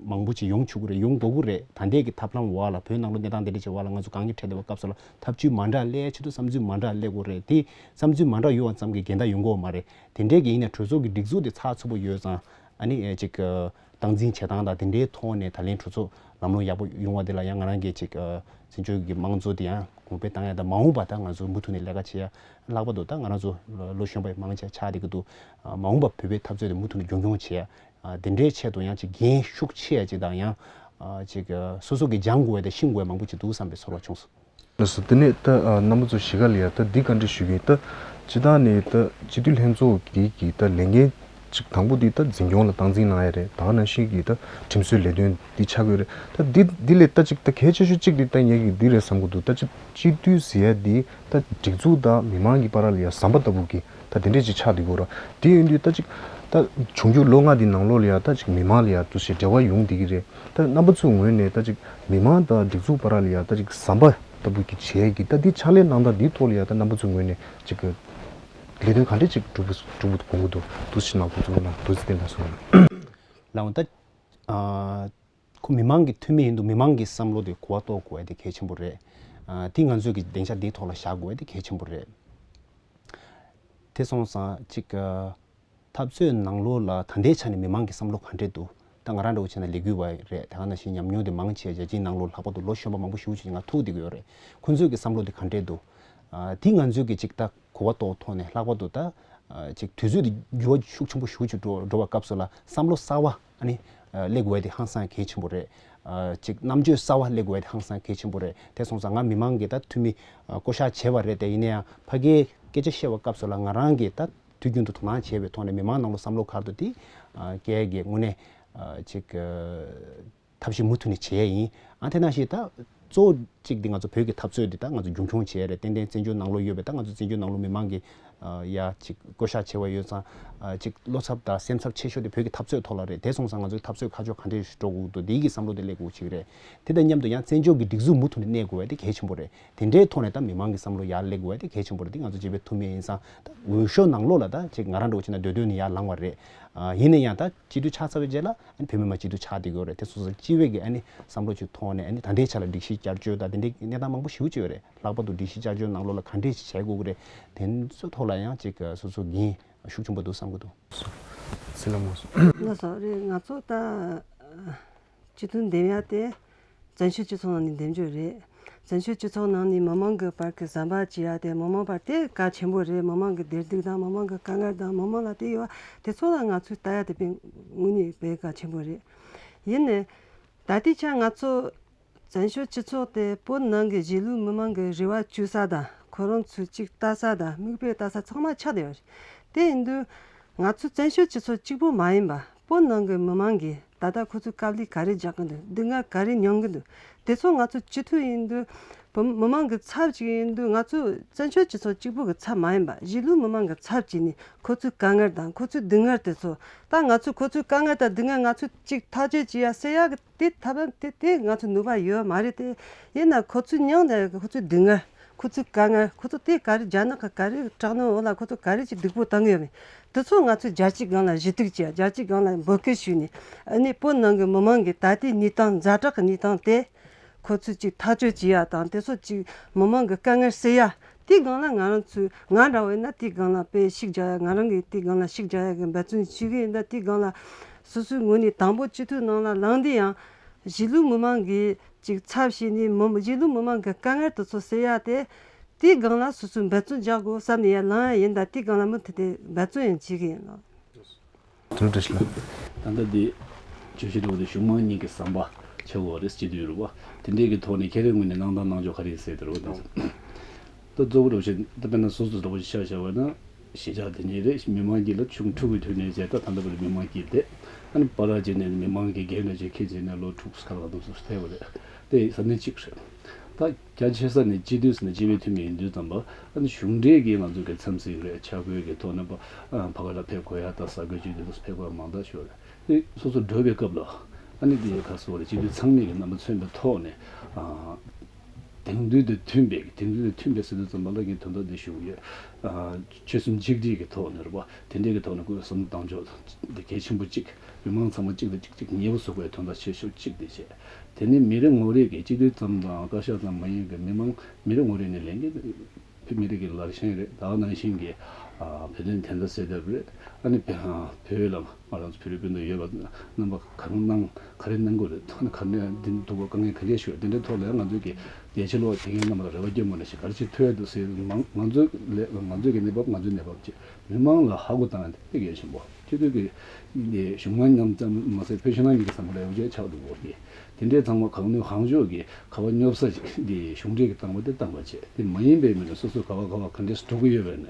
མང་པོ་ཅིག་ཡོང་ཆོག་གི་རེད། ཡོང་དགོས་ཀྱི་རེད། ད་ལྟའི་གི་ཐབས་ལམ་འོག་ལ། བོད་ནང་ལོགས་གནས་སྟངས་དེ་འདྲ་ཅིག་འོག་ལ་ང་ཚོ་གང་ཅི་འཕྲད་བསྡད་པའི་སྐབས་སུ་ལ་ཐབས་ཇུས་མ་འདྲ་སླེབས་ཆེད་དུ་བསམ་ཚུལ་མ་འདྲ་སླེབས་དགོས་རེད། དེ་བསམ་ཚུལ་མ་འདྲ་ཡོད་པ་ཙམ་གྱིས་འགལ་ཟླ་ཡོང་གི་ཡོད་མ་རེད། དེ་འདྲའི་གི་ཡིན་ན་གྲོས་ཚོགས་ཀྱི་སྒྲིག་འཛུགས་དེ་ཚགས་ཚུད་པོ་ཡོད་ཙང་། ཨ་ནི་ཨེ་ཅིག་ཨ་སྟངས་འཛིན་བྱེད་སྟངས་དང་དེ་འདྲའི་ཐོག་ནས་ད་ལན་གྲོས་ཚོགས་ལམ་ལྷོང་ཡག་པོ་ཡོང་བ་དེ་ལ་ཡང་ང་རང་གིས་ཅིག་ཨ་འཛིན་སྐྱོང་གི་དམངས་གཙོ་དེ་ཡང་གོང་འཕེལ་བཏང་ཡ་དང་། མ་འོངས་པ་ད་ང་ཚོ་མུ་མཐུད་ནས་ལས་ཀ་བྱེད་ཡ། ལྷག་པར་དུ་ད་ང་རང་ཚོ་ལོ་གཞོན་པ་མང་ཆེ་ཆགས་བསྡད་ཀྱི་འདུག་ཨ་མ་འོངས་པ་བོད་པའི་འཐབ་རྩོད་དེ་མུ་མཐུད་ནས་རྒྱུན་འཁྱོངས་བྱེད་ཡ། ཨ་དེ་འདྲའི་ཆེད་དུ་ཡང་ཅིག་འགན་ཤུགས་ཆེ་ཡ་ཅིག་དང་། ཡང་ཨ་ཅིག་ཨ་སོ་སོ་གིས་སྦྱང་དགོས་ཡ་དང་ཤེས་དགོས་ཡ་མང་པོ་ཅིག་འདུག་བསམ་པའི་ཚོར་བ་བྱུང་སོང་། ལགས་སོ། དེ་ནས་ད་ཨ་རྣམ་པ་ཚོ་གཞིས་ཀ་ལ་ཡ་ད་འདི་བཀའ་འདྲི་ཞུ་གི་ཡིན། ད་སྤྱིར་བཏང་ནས་ད་སྤྱི་འཐུས་ལྷན་ཚོགས་ཀྱི་གི་ད་ལས་འགན་ གཅིག་དང་པོ་འདི་ད་འཛིན་སྐྱོང་ལ་སྟངས་འཛིན་གནང་ཡ་རེད། ད་ག་ནང་བཞིན་གྱི་ད་ཁྲིམས་བཟོའི་ལས་དོན་འདི་ཆགས་ཀྱི་ཡོད་རེད། ད་འདི་འདི་ལས་ད་གཅིག་ད་གལ་ཆེ་ཤོས་གཅིག་འདི་ད་ངེད་ཀྱིས་འདི་རེད་བསམ་གྱི་འདུག་ད་གཅིག་སྤྱི་འཐུས་ཟེར་ཡ་འདི་ད་སྒྲིག་འཛུགས་དང་མི་མང་གི་བར་ལ་ཡ་ཟམ་པ་ལྟ་བུ་གི་ད་དེ་འདྲས་ཅིག་ཆགས་བསྡད་ཀྱི་ཡོད་རེད། དེ་ཡིན་དུས་ད་གཅིག་ད་འབྱུང་འགྱུར་ལོ་ལྔ་འདི་ནང་ལོགས་ལ་ཡ་ད་གཅིག་མི་མང་ལ་ཡ་འདུ་ཤེས་འབྲེལ་བ་ཡོང་བསྡད་ཀྱི་རེད། ད་རྣམ་པ་ཚོའི་ངོས་ནས་ད་གཅིག་མི་མང་དང་སྒྲིག་འཛུགས་བར་ལ་ཡ་ད་གཅིག་ཟམ་པ་ལྟ་བུ་གི་བྱས་ཀྱི་ད་འདི་ཕྱག་ལས་གནང་སྟངས་འདིའི་ཐོག་ལ་ཡ་ད་རྣམ་པ་ཚོའི་ངོས་ནས་གཅིག་གི་ལས་དོན་ག་འདྲས་ཅིག་སྒྲུབ་སྒྲུབ་དགོས་ཀྱི་འདུག་འདུག་ཕྱི་ནང་ཁུལ་ཚོ་ལ་འདུག་སེ་བསྟན་ད་སོང་། ལའང་ད་ཨ་ཁོ་མི་མང་གི་འཐུས་མི་ཡིན་དུས་མི་མང་གི་བསམ་བློ་དེ་གོ་བ་རྟོགས་དགོས་ཡ་དེ་གལ་ཆེན་པོ་རེད། ཨ་དེ་ང་ཚོས་ཀྱི་སྡིངས་ཆ་འདིའི་ཐོག་ལ་བཞག་དགོས་ཡ་དེ་གལ་ཆེན་པོ་རེད། དེ་སོང་ཙང་གཅིག་ཨ་འཐབ་རྩོད་ནང་ལོགས་ལ་ད་ལྟའི་ཆ་ནས་མི་མང་གི་བསམ་བློ་ག་འདྲས་འདུག་ད་ང་རང་འདྲ་བོ་བྱས་ན་ལས་འགུལ་བ་རེད། ད་ག་ནང་བཞིན་ཉམས་མྱོང་དེ་མང་ཆེ་རྒྱལ་སྤྱིའི་ནང་ལོགས་ལྷག་པར་དུ་ལོ་གཞོན་པ་མང་པོ་ཞེ་པོ་ཅིག་ང་ཐུག་བསྡད་ཀྱི་ཡོད་རེད། ཁོང་ཚོའི་གི་བསམ་བློ་དེ་ག་འདྲས་འདུག་ཨ་དེ་ང་ཚོས་ཀྱི་གཅིག་ད་གོ་བ་རྟོགས་ཐོག་ནས་ལྷག་པར་དུ་ད་ཨ་ཅིག་དུས་ཚོད་དེ་འགྱུར་བ་ཤུགས་ཆེན་པོ་ཞེ་པོ་ཅིག་འགྲོ་འགྲོ་བའི་སྐབས་སུ་ལ་བསམ་བློ་གསར་བ་ཨ་ནི་ཨ་སླེབས་དགོས་ཡ་དེ་ཧང་སང་གལ་ཆེན་པོ་རེད། ཨ་ཅིག་རྣམ་དཔྱོད་གསར་བ་སླེབས་དགོས་ཡ་དེ་ཧང་སང་གལ་ཆེན་པོ་རེད། དེ་སོང་ཙང་ང་མི་མང་གི་ད་འཐུས་མི་ཨ་བསྐོ་གཞག་བྱས་པ་རེད། དེ་ཡིན་ན་ཡང་ཕ་གིའི་སྐད་ཆ་བཤད་པའི་སྐབས་སུ་ལ་ང་རང་གིས་ད་དུས་རྒྱུན་དུ་དོ་སྣང་བྱས་པའི་ཐོག་ནས་མི་མང་ནང་ལོགས་བསམ་བློ་ག་རེ་འདུག་དེ་ཨ་སྐྱེལ་གྱི་དངོས་གནས་ཨ་ཅིག་ཨ་ཐབས་ཤེས་མུ་མཐུད་ནས་བྱེད་ཡ་ཡིན། ཨ་དེ་ནང་བཞིན་ད་གཙོ་བོ་གཅིག་འདི་ང་ཚོ་བོད་ཀྱི་འཐབ་རྩོད་འདི་ད་ང་ཚོ་རྒྱུན་འཁྱོངས་བྱེད་ཡ་རེད། ཏན་ཏན་བཙན་བྱོལ་ནང་ལོགས་ཡོད་པའི་ད་ང་ཚོ་བཙན་བྱོལ་ནང་ལོགས་མི་མང་གི་ཨ་ཡ་ཅིག་བསྐོ་གཞག་བྱས་པ་ཡོད་ཙང་ཨ་ཅིག་བློ་འཚབ་དང་སེམས་འཚབ་ཆེ་ཤོས་དེ་བོད་ཀྱི་འཐབ་རྩོད་ཐོག་ལ་རེད། དེ་སོང་ཙང་ང་ཚོའི་འཐབ་རྩོད་ཁ་ཕྱོགས་ག་འདྲས་འགྲོ་དགོས་འདུག་འདི་གི་བསམ་བློ་དེ་སླེབས་དགོས་ཅིག་རེད། དེ་དང་མཉམ་དུ་ཡང་བཙན་བྱོལ་གྱི་སྒྲིག་འཛུགས་མུ་མཐུད་ནས་གནས་དགོས་པ་དེ་གལ་ཆེན་པོ་རེད། དེ་འདྲའི་ཐོག་ནས་ད་མི་མང་གི་བསམ་བློ་ཡར་སླེབས་དགོས་པ་དེ་གལ་ཆེན་པོ་རེད། དེ་ང་ཚོ་སྤྱི་པའི་འཐུས་མི་ཡིན་ཙང་ད་འོས་ཤོག་ནང་ལོགས་ལ་ད་ཅིག་ང་རང་འདྲ་བོ་བྱས་ན་འདོད་འདོད་ནས་ཡར་ལངས་པ་རེད། ཨ་ཡིན་ན་ཡང་ད་སྤྱི་འཐུས་ཆགས་ཚར་བའི་རྗེས་ལ་ཨ་ནི་བོད་མི་མང་སྤྱི་འཐུས་ཆགས་བསྡད་ཀྱི་ཡོད་རེད། དེ་སོ་སོ་སྤྱི་པའི་གི་ཨ་ནི་བསམ་བློ་ཅིག་ཐོག་ནས་ཨ་ནི་ད་ལྟའི་ཆ་ལ་སྒྲིག་གཞི་བསྐྱར་བཅོས་དང་དེ་འདྲའི་གནས་སྟངས་མང་པོ་ཞེ་པོ་ཅིག་ཡོད་རེད། ལྷག་པར་དུ་སྒྲིག་གཞི་བསྐྱར་བཅོས་ནང་ལོགས་ལ་ག་འདྲས་ཅིག་བྱེད་དགོས་ཀྱི་རེད། དེ་ཚོའི་ཐོག་ལ་ཡང་ཅིག་སོ་སོ་འགན་ཤུགས་ཆེན་པོ་འདུག་བསམ་གྱི་འདུག་སྲིད་ལ་མོ་སོང་། ལགས་སོ་རེད། ང་ཚོ་ད་སྤྱི་འཐུས་འདེམས་ཡ་དེ་བཙན་བྱོལ་སྤྱི་ཚོགས་ནང་ནས་འདེམས་རྒྱུ་རེད། བཙན་བྱོལ་སྤྱི་ཚོགས་ནང་ནས་མི་མང་གི་བར་གྱི་ཟམ་པ་བཅད་ཡ་དེ་མི་མང་བར་དེ་གལ་ཆེན་པོ་རེད། མི་མང་གི་བདེ་སྡུག་དང་མི་མང་གི་དཀའ་ངལ་དང་མི་མང་ལ་དེ་ཡོད་པ་དེ་ཚོ་ལ་ང་ཚོས་ལྟ་ཡ་དེ་དཔེ་དངོས་གནས་དཔེ་གལ་ཆེན་པོ་རེད། ཡིན་ནའི་ད་ལྟའི་ཆ་ང་ཚོ་བཙན་བྱོལ་སྤྱི་ཚོགས་དེ་བོད་ནང་གི་གཞིས་ལུས་མི་མང་གི་རེ་བ་བཅོལ་ས་དང་ཁོ་རང་ཚོའི་ཅིག་ལྟ་ས་དང་མིག་དཔེ་ལྟ་ས་ཚང་མ་ཆགས་བསྡད་ཡོད་རེད། དེ་ཡིན་དུས་ང་ཚོ་བཙན་བྱོལ་སྤྱི་ཚོགས་གཅིག་པུ་མ་ཡིན་པ་བོད་ནང་གི་མི་མང་གིས་ད་ལྟ་ཁོ་ཚོའི་དཀའ་ལས་ག་རེ་རྒྱག་གི་འདུག་སྡུག་བསྔལ་ག་རེ་མྱོང་གི་འདུག་དེ་ཚོ་ང་ཚོ་སྤྱི་འཐུས་ཡིན་དུས་བོད་མི་མང་གི་ཚབ་ཅིག་ཡིན་དུས་ང་ཚོ་བཙན་བྱོལ་སྤྱི་ཚོགས་གཅིག་པུ་གི་ཚབ་མ་ཡིན་པ་གཞིས་ལུས་མི་མང་གི་ཚབ་བྱས་ནས་ཁོ་ཚོའི་དཀའ་ངལ་དང་ཁོ་ཚོའི་སྡུག་བསྔལ་དེ་ཚོ་ད་ང་ཚོས་ཁོ་ཚོའི་དཀའ་ངལ་དང་སྡུག་བསྔལ་ང་ཚོས་ཅིག་ཐག་གཅོད་བྱེད་ཡ་སེལ་ཡ་གི་དེ་ཐབས་ལམ་དེ་དེ་ང་ཚོ་ནུས་པ་ཡོད་མ་རེད་དེ། ཡིན་ན་ཁོ་ཚོའི་མྱོང་བསྡད་ཡོད་ཁོ་ཚོའི་སྡུག་བསྔལ་ཁོ་ཚོའི་དཀའ་ངལ་ཁོ་ཚོ་དེ་ག་རེ་རྒྱ་ནག་གི་ག་རེ་དྲག་གནོན་འོག་ལ་ཁོ་ཚོ་ག་རེ་ཅིག་སྡུག་པོ་བཏང་གི་ཡོད་མེད་དེ་ཚོ་ང་ཚོས་རྒྱལ་སྤྱིའི་སྒང་ལ་ཞུ་གཏུག་བྱེད་ཡ་རྒྱལ་སྤྱིའི་སྒང་ལ་འབོད་སྐུལ་ཞུས་ནས་ཨ་ནི་བོད་ནང་གི་མི་མང་གི་ད་ལྟའི་གནས་སྟངས་ཛ་དྲག་གི་གནས་སྟངས་དེ་ཁོ་ཚོས་ཅིག་ཐག་གཅོད་བྱེད་ཡ་དང་དེ་ཚོ་ཅིག་མི་མང་གི་དཀའ་ངལ་སེལ་ཡ་དེའི་སྒང་ལ་ང་རང་ཚོས་ང་འདྲ་བོ་ཡིན་ན་དེའི་སྒང་ལ་དཔེ་ཤུགས་རྒྱག་ཡ་ང་རང་གིས་དེའི་སྒང་ལ་ཤུགས་རྒྱག་ཡ་གི་འབད་བརྩོན་ཞུ་གི་ཡིན། ད་དེའི་སྒང་ལ་སོ་སོའི་ངོས་ནས་དང་པོ་སྤྱི་འཐུས་ནང་ལ་ལངས་དུས་ཡང་། གཞིས་ལུས་མི་མང་གི་ཅིག་ཚབ་བྱས་ནས་མི་གཞིས་ལུས་མི་མང་གི་དཀའ་ངལ་དེ་ཚོ་སེལ་ཡ་དེ་དེའི་སྒང་ལ་སོ་སོས་འབད་བརྩོན་རྒྱག་དགོས་བསམ་ནས་ཡར་ལངས་ཡ་ཡིན། ད་དེའི་སྒང་ལ་མུ་མཐུད་དེ་འབད་བརྩོན་ཡང་བྱེད་ཀྱི་ཡིན་ལགས། དོན་འགྲུབ་ལགས། ད་ལྟ་འདི་བརྗོད་གཞི་འདྲ་བོ་དེ་གཞུང་མང་གཉིས་ཀྱི་ཟམ་པ་ཆགས་ཡོད་རེད་ཅེས་དུས་རུ་བ་དེ་འདྲའི་གི་ཐོག་ནས་ཁྱེད་རའི་ངོས་ནས་གནང་དང་གནང་ཕྱོགས་ག་རེ་ཡིན་ཟེར་དེ་རུ་བ་དེ་ཚོ། ད་གཙོ་བོ་འདྲ་བོ་ཞིག་ད་དཔེར་ན་སོ་སོ་འདྲ་བོ་ཞིག་ཆ་བཞག་པ་ན། གཞིས་ཆགས་དེ་ཉིད་རེད། མི་མང་གི་ལ་ཆུང་ཕྲུ་གུའི་དུས་ནས་བྱས་ད་ད་ལྟ་བར་མི་མང་གིས་བསྡད། ཨ་ནི་བར་ར་བྱས་ནས་མི་མང་གི་འགན་ལ་བྱས་ཁྱེད་བྱས་ནས་ལོ་དྲུག་ཁ་ལ་དུ་སུ་ཐེ་བ་རེད། དེ་ས་གནས་གཅིག་རེད། ད་རྒྱ་ཆེ་ས་ནས་སྤྱི་འཐུས་ཟེར་ནས་སྤྱི་པའི་འཐུས་མི་ཡིན་དུས་ཙམ་པ་ཨ་ནི་གཞུང་འབྲེལ་གྱི་ང་ཚོ་གི་འཚམས་གཟིགས་རེད། ཆ་བགོས་ཀྱི་ཐོག་ནས་པ་ཕ་ག་ལ་ཕེབས་དགོས་ཡ་ད་ས་གོས་ཅིག་དེ་ཚོ་ཕེབས་དགོས་ཡ་མང་དག་ཤོས་རེད། དེ་སོ་སོ་འགྲོ་བའི་སྐབས་ལ་ཨ་ནི་དེ་ཡི་ཁ་སོ་རེད། སྤྱི་འཐུས་ཚང་མས་ཀྱི་རྣམ་པ་མཚོན་པའི་ཐོག་ནས། དེང་དུས་དང་མཐུན་པའི་དེང་དུས་དང་མཐུན་པའི་ཟེར་དུས་ཙམ་པ་ལ་ངས་དོན་དག་འདི་ཞུ་གི་ཡོད། ཨ་ཆོལ་གསུམ་གཅིག་སྒྲིལ་གྱི་ཐོག་ནས་རེད་པ། དེ་འདྲའི་གི་ཐོག་ནས་ཁོས་བསམ་བློ་བཏང་ཕྱོགས་འདི་གལ་ཆེན་པོ་གཅིག་མི་མང་ཚང་མ་གཅིག་དང་གཅིག་གཅིག་ཉེ་པོ་བཟོ་དགོས་དོན་དག་ཆེ་ཤོས་གཅིག་འདི་བྱས། དེ་ནས་མི་རེ་ངོ་རེ་གི་སྤྱི་འཐུས་ཙམ་དང་བཀའ་ཤག་ཙམ་མ་ཡིན་གི་མི་མང་མི་རེ་ངོ་རེ་ནས་ལས་འགན་བོད་མི་རིགས་ཀྱི་ལར་ཞེན་རེད། ད་ག་ནང་བཞིན་གྱི་ཨ་བོད་དོན་བདེན་མཐའ་གསལ་ཐབས་རེད། ཨ་ནི་བོད་ཨ་བོད་ལ་ང་རང་ཚོ་བོད་རིགས་སྤུན་ཟླ་ཡོད་པ་རྣམ་པ་གང་གནང་ ག་རེ་གནང་དགོས་རེད། ཐོག་ནས་ག་ནས་འདི་འདུག་གོ། དཀའ་ངལ་ག་འདྲས་ཤོད། དེ་འདྲའི་ཐོག་ལ་ང་ཚོ་གི་རྒྱལ་ཕྱི་ལོགས་དེ་གའི་རྣམ་པ་ལ་རེ་བ་སྐྱོན་མ་ནས་ཤིག་ག་རེ་བྱེད་ཐུབ་ཡ་འདུག་ཟེར། ང་ང་ཚོ་ལས་ང་ཚོ་གི་གནས་བབ། ང་ཚོའི་གནས་བབ་ཅིག་མི་མང་ལ་ཧ་གོ་བཏང་ཡ་དེ་དཔེ་གལ་ཆེན་པོ། སྤྱི་འཐུས་ཀྱི་འདི་གཞུང་མང་མཉམ་ཙམ་མ་ཟད་ཕལ་ཆེར་ནང་གི་བསམ་བློ་ཡོད་ཅེས་ཆགས་འདུག་གོ། དེ་འདྲའི་ཚང་མ་གང་ནུས་གང་ལྕོགས་ཀྱིས་ག་བ་སྙོབ་ས་ཅིག་འདི་གཞུང་འབྲེལ་གྱི་བཏང་བ་དེ་བཏང་བ་བྱས། དེ་མ་ཡིན་པའི་མི་ལ་སོ་སོ་ག་བ་ག་བ་ག་འདྲས་འགྲོ་གི་ཡོད་པ་ནས་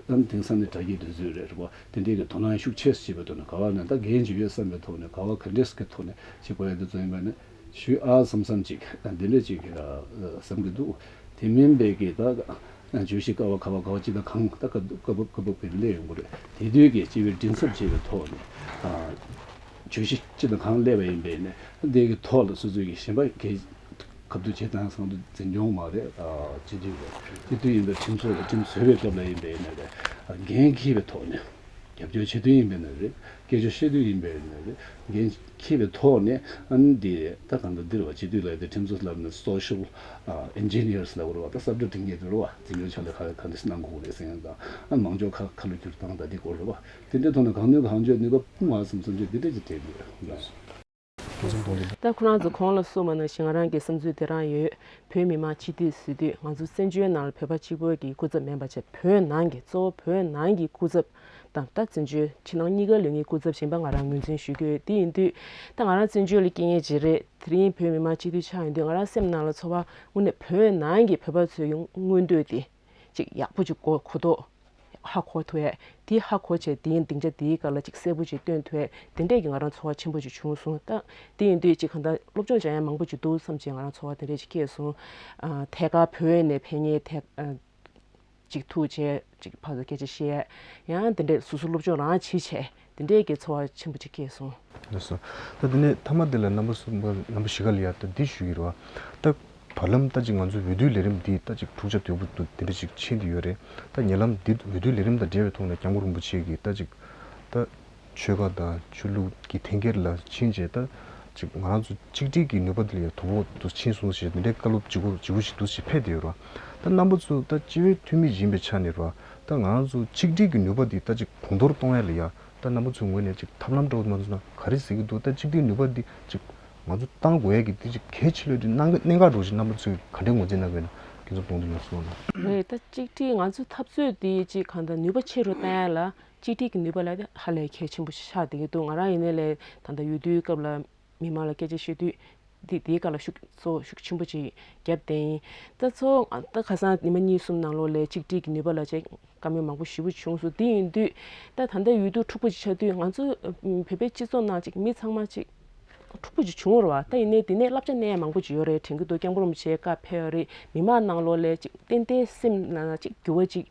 ཨ་ནི་དེང་སང་ནས་དྲ་རྒྱའི་དུས་ཚོད་རེད་རེད་པ། དེ་འདྲའི་གི་དོ་སྣང་ཤུགས་ཆེ་བྱེད་པའི་ཐོག་ནས་ག་བ་ནས་ད་འགན་ཅིག་ཡོད་བསམ་པའི་ཐོག་ནས་ག་བ་ག་འདྲས་ཀྱི་ཐོག་ནས་བྱེད་དགོས་ཡ་དེ་ཚོ་ཡིན་པ་ནས་ཞུས་ཨ་བསམ་བསམ་ཅིག་འདི་འདྲས་ཅིག་བསམ་གྱི་འདུག་དེ་མིན་པའི་གི་ད་བརྗོད་གཞི་ག་བ་ག་བ་ག་བ་ཅིག་དང་གང་ད་སྐབས་སྐབས་བབ་ཀྱི་སླེབས་ཡོང་གི་རེད། དེ་དུས་ཀྱི་སྤྱི་པའི་མགྲིན་ཚབ་བྱེད་པའི་ཐོག་ནས་བརྗོད་གཞི་ཅིག་དང་གང་སླེབས་པ་ཡིན་པས་ནས་དེ་གི་ཐོག་ལ་སོ་སོའི་གི་གཞན་པ་གི་ཁ་བསྡུར་བྱེད་སྟངས་སང་དུ་འཛིན་སྐྱོང་མ་རེད། སྤྱི་འཐུས་རེད། སྤྱི་འཐུས་ཡིན་པའི་ཁྲིམས་བཟོ་རེད། ཁྲིམས་བཟོས་པའི་སྐབས་ལ་ཡིན་པས་ནས་རེད། འགན་འཁྱེར་བའི་ཐོག་ནས་རྒྱབ་སྐྱོར་བྱེད་དུས་ཡིན་པས་ནས་རེད། སྐད་ཆ་བཤད་དུས་ཡིན་པས་ནས་རེད། འགན་འཁྱེར་བའི་ཐོག་ནས་ཨ་ནི་འདི་ད་གང་ལྟར་འདིར་བ་སྤྱི་འཐུས་ལ་དེ་ཁྲིམས་བཟོ་ལབ་ནས་social engineers ལབ་རེད་བ། ད་གསར་འགྱུར་འབྲི་མཁན་དེ་རེད་བ། འཛིན་སྐྱོང་བྱ་ལས་ཁག་ག་འདྲ་གནང་དགོས་རེད་ཟེར་མཁན་དང་ཨ་མང་ཚོགས་ཁ་ཁ་ལོ་བསྒྱུར་སྟངས་དང་འདི་སྐོར་རེད་བ། དེ་འདྲའི་ཐོག་ནས་གང་ནུས་གང་ལྕོགས་ནུས་པ་སྤུངས་པ་བསམ་བསམ་ཅིག་འདི་འདྲ་ཅིག་དྲན་གྱི་ཡོད། ད་ཁོ་རང་ཚོ་གོང་ལ་གསུངས་པ་ནང་བཞིན་ང་རང་གི་བསམ་ཚུལ་དེ་རང་ཡོད། བོད་མི་མང་སྤྱི་འཐུས་ཟེར་དུས་ང་ཚོ་བཙན་བྱོལ་ནང་ལ་བོད་པ་གཅིག་པོ་གི་སྐུ་ཚབ་མིན་པ་བྱས། བོད་ནང་གི་གཙོ་བོ་བོད་ནང་གི་སྐུ་ཚབ་དང་ད་བཙན་བྱོལ་ཕྱི་ནང་གཉིས་ཀ་ལ་ངའི་སྐུ་ཚབ་གཞན་པ་ང་རང་ངོས་འཛིན་ཞུ་གི་ཡོད། དེ་ཡིན་དུས་ད་ང་རང་བཙན་བྱོལ་ལ་སྐྱེས་མཁན་ཅིག་རེད། དེ་རིང་བོད་མི་མང་སྤྱི་འཐུས་ཆགས་ཡོང་དུས་ང་རང་སེམས་ནང་ལ་ཚོར་བ་དངོས་གནས་བོད་ནང་གི་བོད་པ་ཚོའི་མངོན་འདོད་དེ་ཅིག་ཡག་པོ་ཅིག་གོ་གོ་རྟོགས་ཧ་གོ་ཐུབ་ཡས། དེ་ཧ་གོ་བྱས་དེའི་སྡིངས་ཆ་དེའི་སྒང་ལ་ཅིག་གསལ་པོ་ཅིག་སྟོན་ཐུབ་ཡས་དེ་འདྲས་ཀྱི་ང་རང་ཚོར་བ་ཆེན་པོ་ཅིག་བྱུང་སོང་། ད་དེ་ཡིན་དུས་ཅིག་གང་ལྟར་སློབ་སྦྱོང་སྦྱང་ཡས་མང་པོ་ཅིག་འདུག་བསམ་བྱས་ང་རང་ཚོར་བ་དེ་འདྲས་ཅིག་སྐྱེས་སོང་། ཨ་ཐད་ཀར་བོད་ནས་ཕེབས་མཁན་ཐད་ཨ་ཅིག་ཐུག་བྱས་ཅིག་ཕར་ཚུར་སྐད་ཆ་བཤད་ཡས་ཡང་དེ་འདྲས་སོ་སོ་སློབ་སྦྱོང་རང་བྱེད་བྱས་དེ་འདྲས་ཀྱི་ཚོར་བ་ཆེན་པོ་ཅིག་སྐྱེས་སོང་། ལགས་སོ། ད་དེ་ནས་མཐའ་མ་དེ་ལ་རྣམ་པ་གསུམ་པ་རྣམ་པ་བཞི་ཀ་ལ་ཡ་ད་འདི་ཞུ་གི་རེད་བ། ད་བར་ལམ་ད་ཅིག་ང་ཚོའི་འོས་བསྡུའི་ལས་རིམ་འདི་ད་ཅིག་འཁྲུག་ཆ་དོད་པོ་འདུག་དེ་འདྲ་ཅིག་ཕྱིན་བསྡད་ཡོད་རེད། ད་ཉེ་ལམ་འདི་འོས་བསྡུའི་ལས་རིམ་དང་འབྲེལ་བའི་ཐོག་ནས་སྐྱབས་མགོན་རིན་པོ་ཆེ་གིས་ད་ཅིག་ད་ཆོལ་ཁ་དང་ཆོས་ལུགས་ཀྱི་འཐེན་འཁྱེར་ལ་ཕྱིན་བྱས་ད་ཅིག་ང་རང་ཚོ་གཅིག་སྒྲིལ་གྱི་ནུས་པ་འདི་ལ་ཡང་དོ་ཕོག་ཏུ་ཕྱིན་སོང་ཞེས་འདི་འདྲའི་བཀའ་སློབ་ལྗིད་ཁོག་ལྗིད་པོ་ཞིག་འདུག་ཞེས་ཕེབས་བསྡད་ཡོད་རེད། ད་རྣམ་པ་ཚོ་ད་སྤྱི་པའི་འཐུས་མི་ཡིན་པའི་ཆ་ནས་རེད་བ། ད་ང་རང་ཚོ་གཅིག་སྒྲིལ་གྱི་ནུས་པ་འདི་ད་ཅིག་གོང་མཐོར་གཏོང་ཡ་ལ་ཡ། ད་རྣམ་པ་ཚོའི་ངོས་ནས་ཅིག་ཐབས་ལམ་འདྲ་བོ་མ་འཛོམས་ན་ག་རེ་གཟིགས་ཀྱི་འདུག་ད་གཅིག་སྒྲིལ་ནུས་པ་འདི་ཅིག་ང་ཚོ་བཏང་དགོས་ཡ་གི་འདི་ཅིག་གལ་ཆེ་ལོས་འདི་གནད་འགག་གནད་འགག་འདྲ་བོ་ཞིག་རྣམ་པ་ཚོས་ག་འདྲའི་ངོས་འཛིན་གནང་གི་ཡོད་ན་སྐྱོན་འཛུགས་གཏོང་དུ་ཡོང་སོང་ན། རེད། ད་གཅིག་སྒྲིལ་ང་ཚོའི་འཐབ་རྩོད་འདི་ཅིག་གང་ལྟར་ནུས་པ་ཆེ་རུ་བཏང་ཡ་ལ་གཅིག་སྒྲིལ་གྱི་ནུས་པ་ལ་ཧ་ལས་གལ་ཆེན་པོ་ཞིག་ཆགས་བསྡད་ཀྱི་འདུག་ང་རང་ཡིན་ནའི་ལས་ད་ལྟ་འོས་བསྡུའི་སྐབས་ལ་མི་མང་ལ་སྐད་ཆ་བཤད་དུས། འདི་འདིའི་སྒང་ལ་ཤུགས་གཙོ་ཤུགས་ཆེན་པོ་ཅིག་བརྒྱབ་བསྡད་ཡིན། ད་ཚོ་ད་ཁ་སང་ཉི་མ་གཉིས་གསུམ་ནང་ལོགས་ལ་གཅིག་སྒྲིལ་གྱི་ནུས་པ་ལ་ཅིག་བཀའ་མོལ་མང་པོ་ཞེ་པོ་བྱུང་སོང་། དེ་ཡིན་དུས་ད་ད་ལྟ་འོས་བསྡུ་འཁྲུག་པོ་ཅིག་ཆགས་དུས་ང་ཚོ་བོད་པའི་སྤྱི་ཚོགས་ནང་ཅིག་མི་ཚང་མ་ཅིག་འཁྲུག་པོ་ཅིག་བྱུང་བ་རེད་བ། ད་ཡིན་ནའི་དེ་ནས་བསླབ་བྱ་གནས་ཡ་མང་པོ་ཅིག་ཡོད་རེད་དྲན་གྱི་འདུག་སྐྱབས་མགོན་རིན་པོ་ཆེ་བཀའ་ཕེབས་པ་རེད། མི་མང་ནང་ལོགས་ལ་ཅིག་ཏན་ཏན་སེམས་ནང་ཅིག་འགྱུར་བ་ཅིག་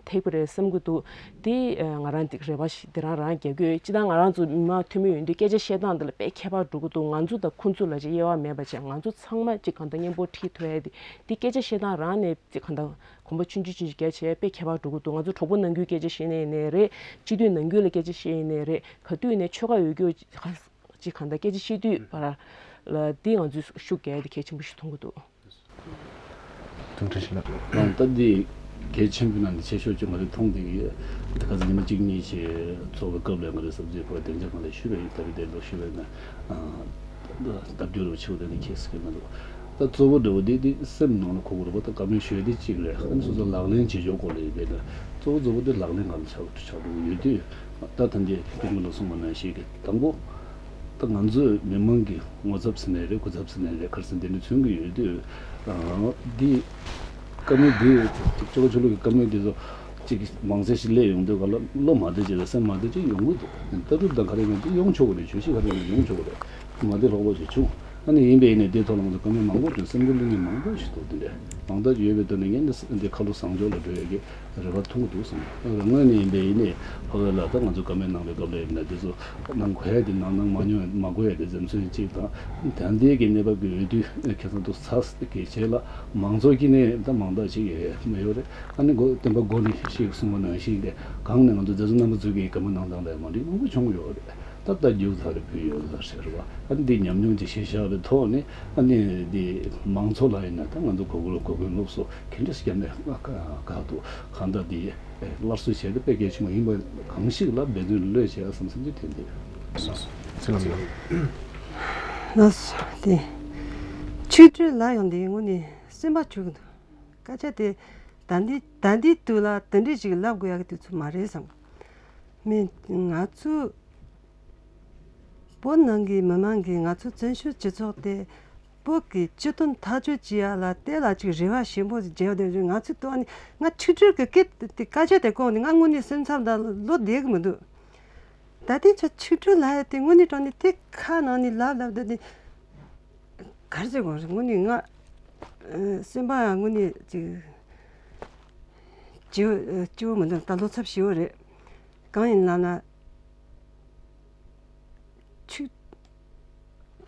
ཐེབས་ཀྱི་རེད་བསམ་གྱི་འདུག་དེ་ཨ་ང་རང་འདི་རེ་བ་ཞིག་འདི་རང་རང་རྒྱག་གི་ཡོད། སྤྱིར་བཏང་ང་རང་ཚོ་མི་མང་འཐུས་མི་ཡོད་དུས་སྐད་ཆ་བཤད་སྟངས་འདི་ལ་དཔེ་ཁྱད་པར་འགྲོ་གི་འདུག་ང་ཚོ་དང་ཁོང་ཚོ་ལ་ཅིག་དབྱེ་བ་མེད་པ་བྱས་ང་ཚོ་ཚང་མ་ཅིག་གང་ལྟར་མཉམ་པོ་ཁྲིད་ཐུབ་ཡ་དེ་འདི་སྐད་ཆ་བཤད་སྟངས་རང་ནས་ཅིག་གང་ལྟར་གོམ་པ་ཆུང་ཆུང་ཆུང་ཆུང་བརྒྱབ་བྱས་དཔེ་ཁྱད་པར་འགྲོ་གི་འདུག་ང་ཚོ་གྲོགས་པོ་ནང་ཁུལ་སྐད་ཆ་བཤད་ནས་ཡིན་ནའི་རེད། སྤྱི་འཐུས་ནང་ཁུལ་ལ་སྐད་ཆ་བཤད་ཡིན་ནའི་རེད། ག་དུས་ནས་ཆོལ་ཁ་འོས་བསྡུ་ཅིག་གང་ལྟར་སྐད་ཆ་བཤད་དུས་བར་ལ་འདི་ང་ཚོས་ཤུགས་རྒྱག་ཡ་དེ་གལ་ཆེན་པོ་ཞིག་མཐོང་གི་འདུག་དུམ་གྲ་ཞིག་ལ། ད་འདི་གལ་ཆེན་པོའི་ནང་ནས་ཆེ་ཤོས་ཅིག་ང་ཚོས་མཐོང་བསྡད་ཀྱི་ཡོད། ད་ག་ཚོད་ཉི་མ་གཅིག་གཉིས་ཀྱི་ཚོགས་པའི་སྐབས་ལ་ང་ཚོས་བསམ་ཚུལ་ཕར་སྡིངས་ཆ་སྒང་ལ་ཞུས་པ་ཡིན། ད་རེས་དེ་ལོ་ཞུས་པ་ཡིན་ན་ལྟ་རྒྱུ་རུ་ཆེ་བ་དེ་ནི་ཁྱད་སྐྱེ་མི་འདུག་ད་གཙོ་བོ་འདྲ་བོ་འདི་འདི་སེམས་ནང་ལ་གོ་དགོས་རེད་པ། ད་བཀའ་མོལ་ཞུ་ཡ་འདི་གཅིག་རེད། ཨ་ནི་སོ་སོ་ལག་ལེན་བྱེད་ཕྱོགས་སྐོར་ལ་ཡིན་པས་ན་གཙོ་བོ་གཙོ་བོ་འདི་ལག་ལེན་སྒང་ལ་ཆགས་ཆགས་འགྲོ་གི་ཡོད་དུས། ད་ཐམས་ཅད་སྐྱབས་མགོན་ལ་གསུངས་པ་ནང་བཞིན་གྱི་དང་པོ། ད་ང་ཚོས་མི་མང་གི་ངོ་ཚབ་ཟེར་ནའི་རེད། སྐུ་ཚབ་ཟེར་ནའི་རེད། ག་རེ་ཟེར་འདི་འདྲ་མཚོན་གྱི་ཡོད་དུས། འདི་བཀའ་མོལ་འདི་ཆོལ་ཁ་ཆོས་ལུགས་ཀྱི་བཀའ་མོལ་འདི་ཚོ་གཅིག་མང་ཚད་ཞིག་སླེབས་ཡོང་དུས་ག་ལ་བློ་མ་བདེ་བྱས་དང་སེམས་མ་བདེ་བྱས་ཡོང་གི་འདུག་ལྟ་གྲུབ་དང་ག་རེ་ཡིན་ན་འདི་ཡོང་ཆོག་གི་རེད། བརྗོད་གཞི་ག་རེ་ཡིན་ན་ཡོང་ཆོག་གི་རེད། མ་བདེ་ལྷོད་པོ་ཞིག་བྱུང་། ཨ་ནི་ཡིན་པས་ཡིན་ནའི་འདིའི་ཐོག་ལ་ང་ཚོ་བཀའ་མོལ་མང་པོ་བྱུང་། སེམས་འགུལ་སླེབས་མཁན་མང་པོ་ཞིག་འདུག་དེ་འདྲ་མང་དག་ཅིག་ཡོད་པའི་དོན་ནི་ངས་འདི་འདི་ཁ་ལོ་བཟང་ཕྱོགས་ལ་འགྲོ་ཡ་གི་རེ་བ་མཐོང་གི་འདུག་བསམ། ང་ངོས་ནས་ཡིན་པས་ཡིན་ནའི་ཕ་གི་ལ་ད་ང་ཚོ་བཀའ་མོལ་གནང་བའི་སྐབས་ལ་ཡིན་ན་འདི་ཚོ་གནང་དགོས་ཡ་དེ་གནང་གནང་མ་མྱོང་མ་དགོས་ཡ་དེ་འཛེམ་ཟོན་གཅིག་དང་། ད་ལྟའི་གི་གནས་བབ་ཀྱི་འོས་བསྡུ་ཁ་སང་དུ་ཚར་གི་རྗེས་ལ་མང་ཚོགས་ཀྱི་ནས་ད་མང་དག་ཅིག་ཡོད་མ་ཡོད་རེད། ཨ་ནི་འགོ་སྟོན་པ་འགོ་ནས་ཞིག་གསུངས་པ་ནང་བཞིན་གི་གང་ནས་ང་ཚོ་མཛད་གཙོ་རྣམ་པ་ཚོ་གི་བཀའ་མོལ་གནང་སྟངས་ལ་མ་འགྲིག་མང་པོ་བྱུང་ཡོད་རེད། ད་ལྟ་རྒྱུགས་ཚར་རེ་ཕུལ་ཡོད་ལ་ཟེར་བ། ཨ་ནི་འདི་ཉམས་མྱོང་ཅིག་ཤེས་བཞག་པའི་ཐོག་ནས་ཨ་ནི་འདི་མང་ཚོགས་ལ་ཡིན་ན་ད་ང་ཚོ་གོ་དགོས་གོ་དགོས་སློབ་གསོ་ག་འདྲས་བརྒྱབ་ནས་ཁག་ཏུ་གང་ལྟར་འདི་སླར་གསོ་བྱས་ཏེ་དཔེ་གལ་ཆེན་པོ་ཡིན་པ་གང་ཞིག་ལ་འབད་བརྩོན་བློས་བྱས་བསམ་བསམ་ཅིག་དྲན་འདུག་ཚེ་ལམ་ཡོད། ལགས་སོ། དེ་ཆིག་སྒྲིལ་ལབ་ཡོང་དུས་དངོས་གནས་སེམས་པ་སྐྱོ་གི་འདུག་སྐད་ཆ་དེ་ད་འདི་ད་འདི་དུས་ལ་དེ་འདྲས་ཞིག་ལབ་དགོས་ཡག་གི་དུས་ཚོད་མ་རེད་བསམ། མི་ང་ཚོ་བོད་ནང་གི་མི་མང་གིས་ང་ཚོ་བཙན་བྱོལ་སྤྱི་ཚོགས་དེ་བོད་ཀྱི་སྤྱི་དོན་ཐག་གཅོད་བྱེད་ཡག་ལ་དེ་ལ་ཅིག་རེ་བ་ཆེན་པོ་ཞིག་བརྒྱབ་བསྡད་ཡོད། ང་ཚོའི་ལྟོས་ནས་ང་ཆིག་སྒྲིལ་གྱི་སྐད་དེ་སྐད་ཆ་དེ་གོ་ནས་ང་དངོས་གནས་སེམས་འཚབ་དང་བློ་བདེ་གི་མི་འདུག་ད་ལྟའི་ཆ་ཆིག་སྒྲིལ་ལབ་ཡ་དེ་དངོས་གནས་དྲང་གནས་དེ་ཁ་ནང་ནས་ལབ་ལབ་བསྡད་དེ་ག་རེ་ཟེར་དགོས་རེད། དངོས་གནས་ང་ཨ་སེམས་པ་ཡང་དངོས་གནས་ཅིག་སྐྱིད་སྐྱིད་པོ་མི་འདུག་ད་བློ་འཚབ་ཞེ་པོ་རེད། གང་ཡིན་ལབ་ན་ཆིག་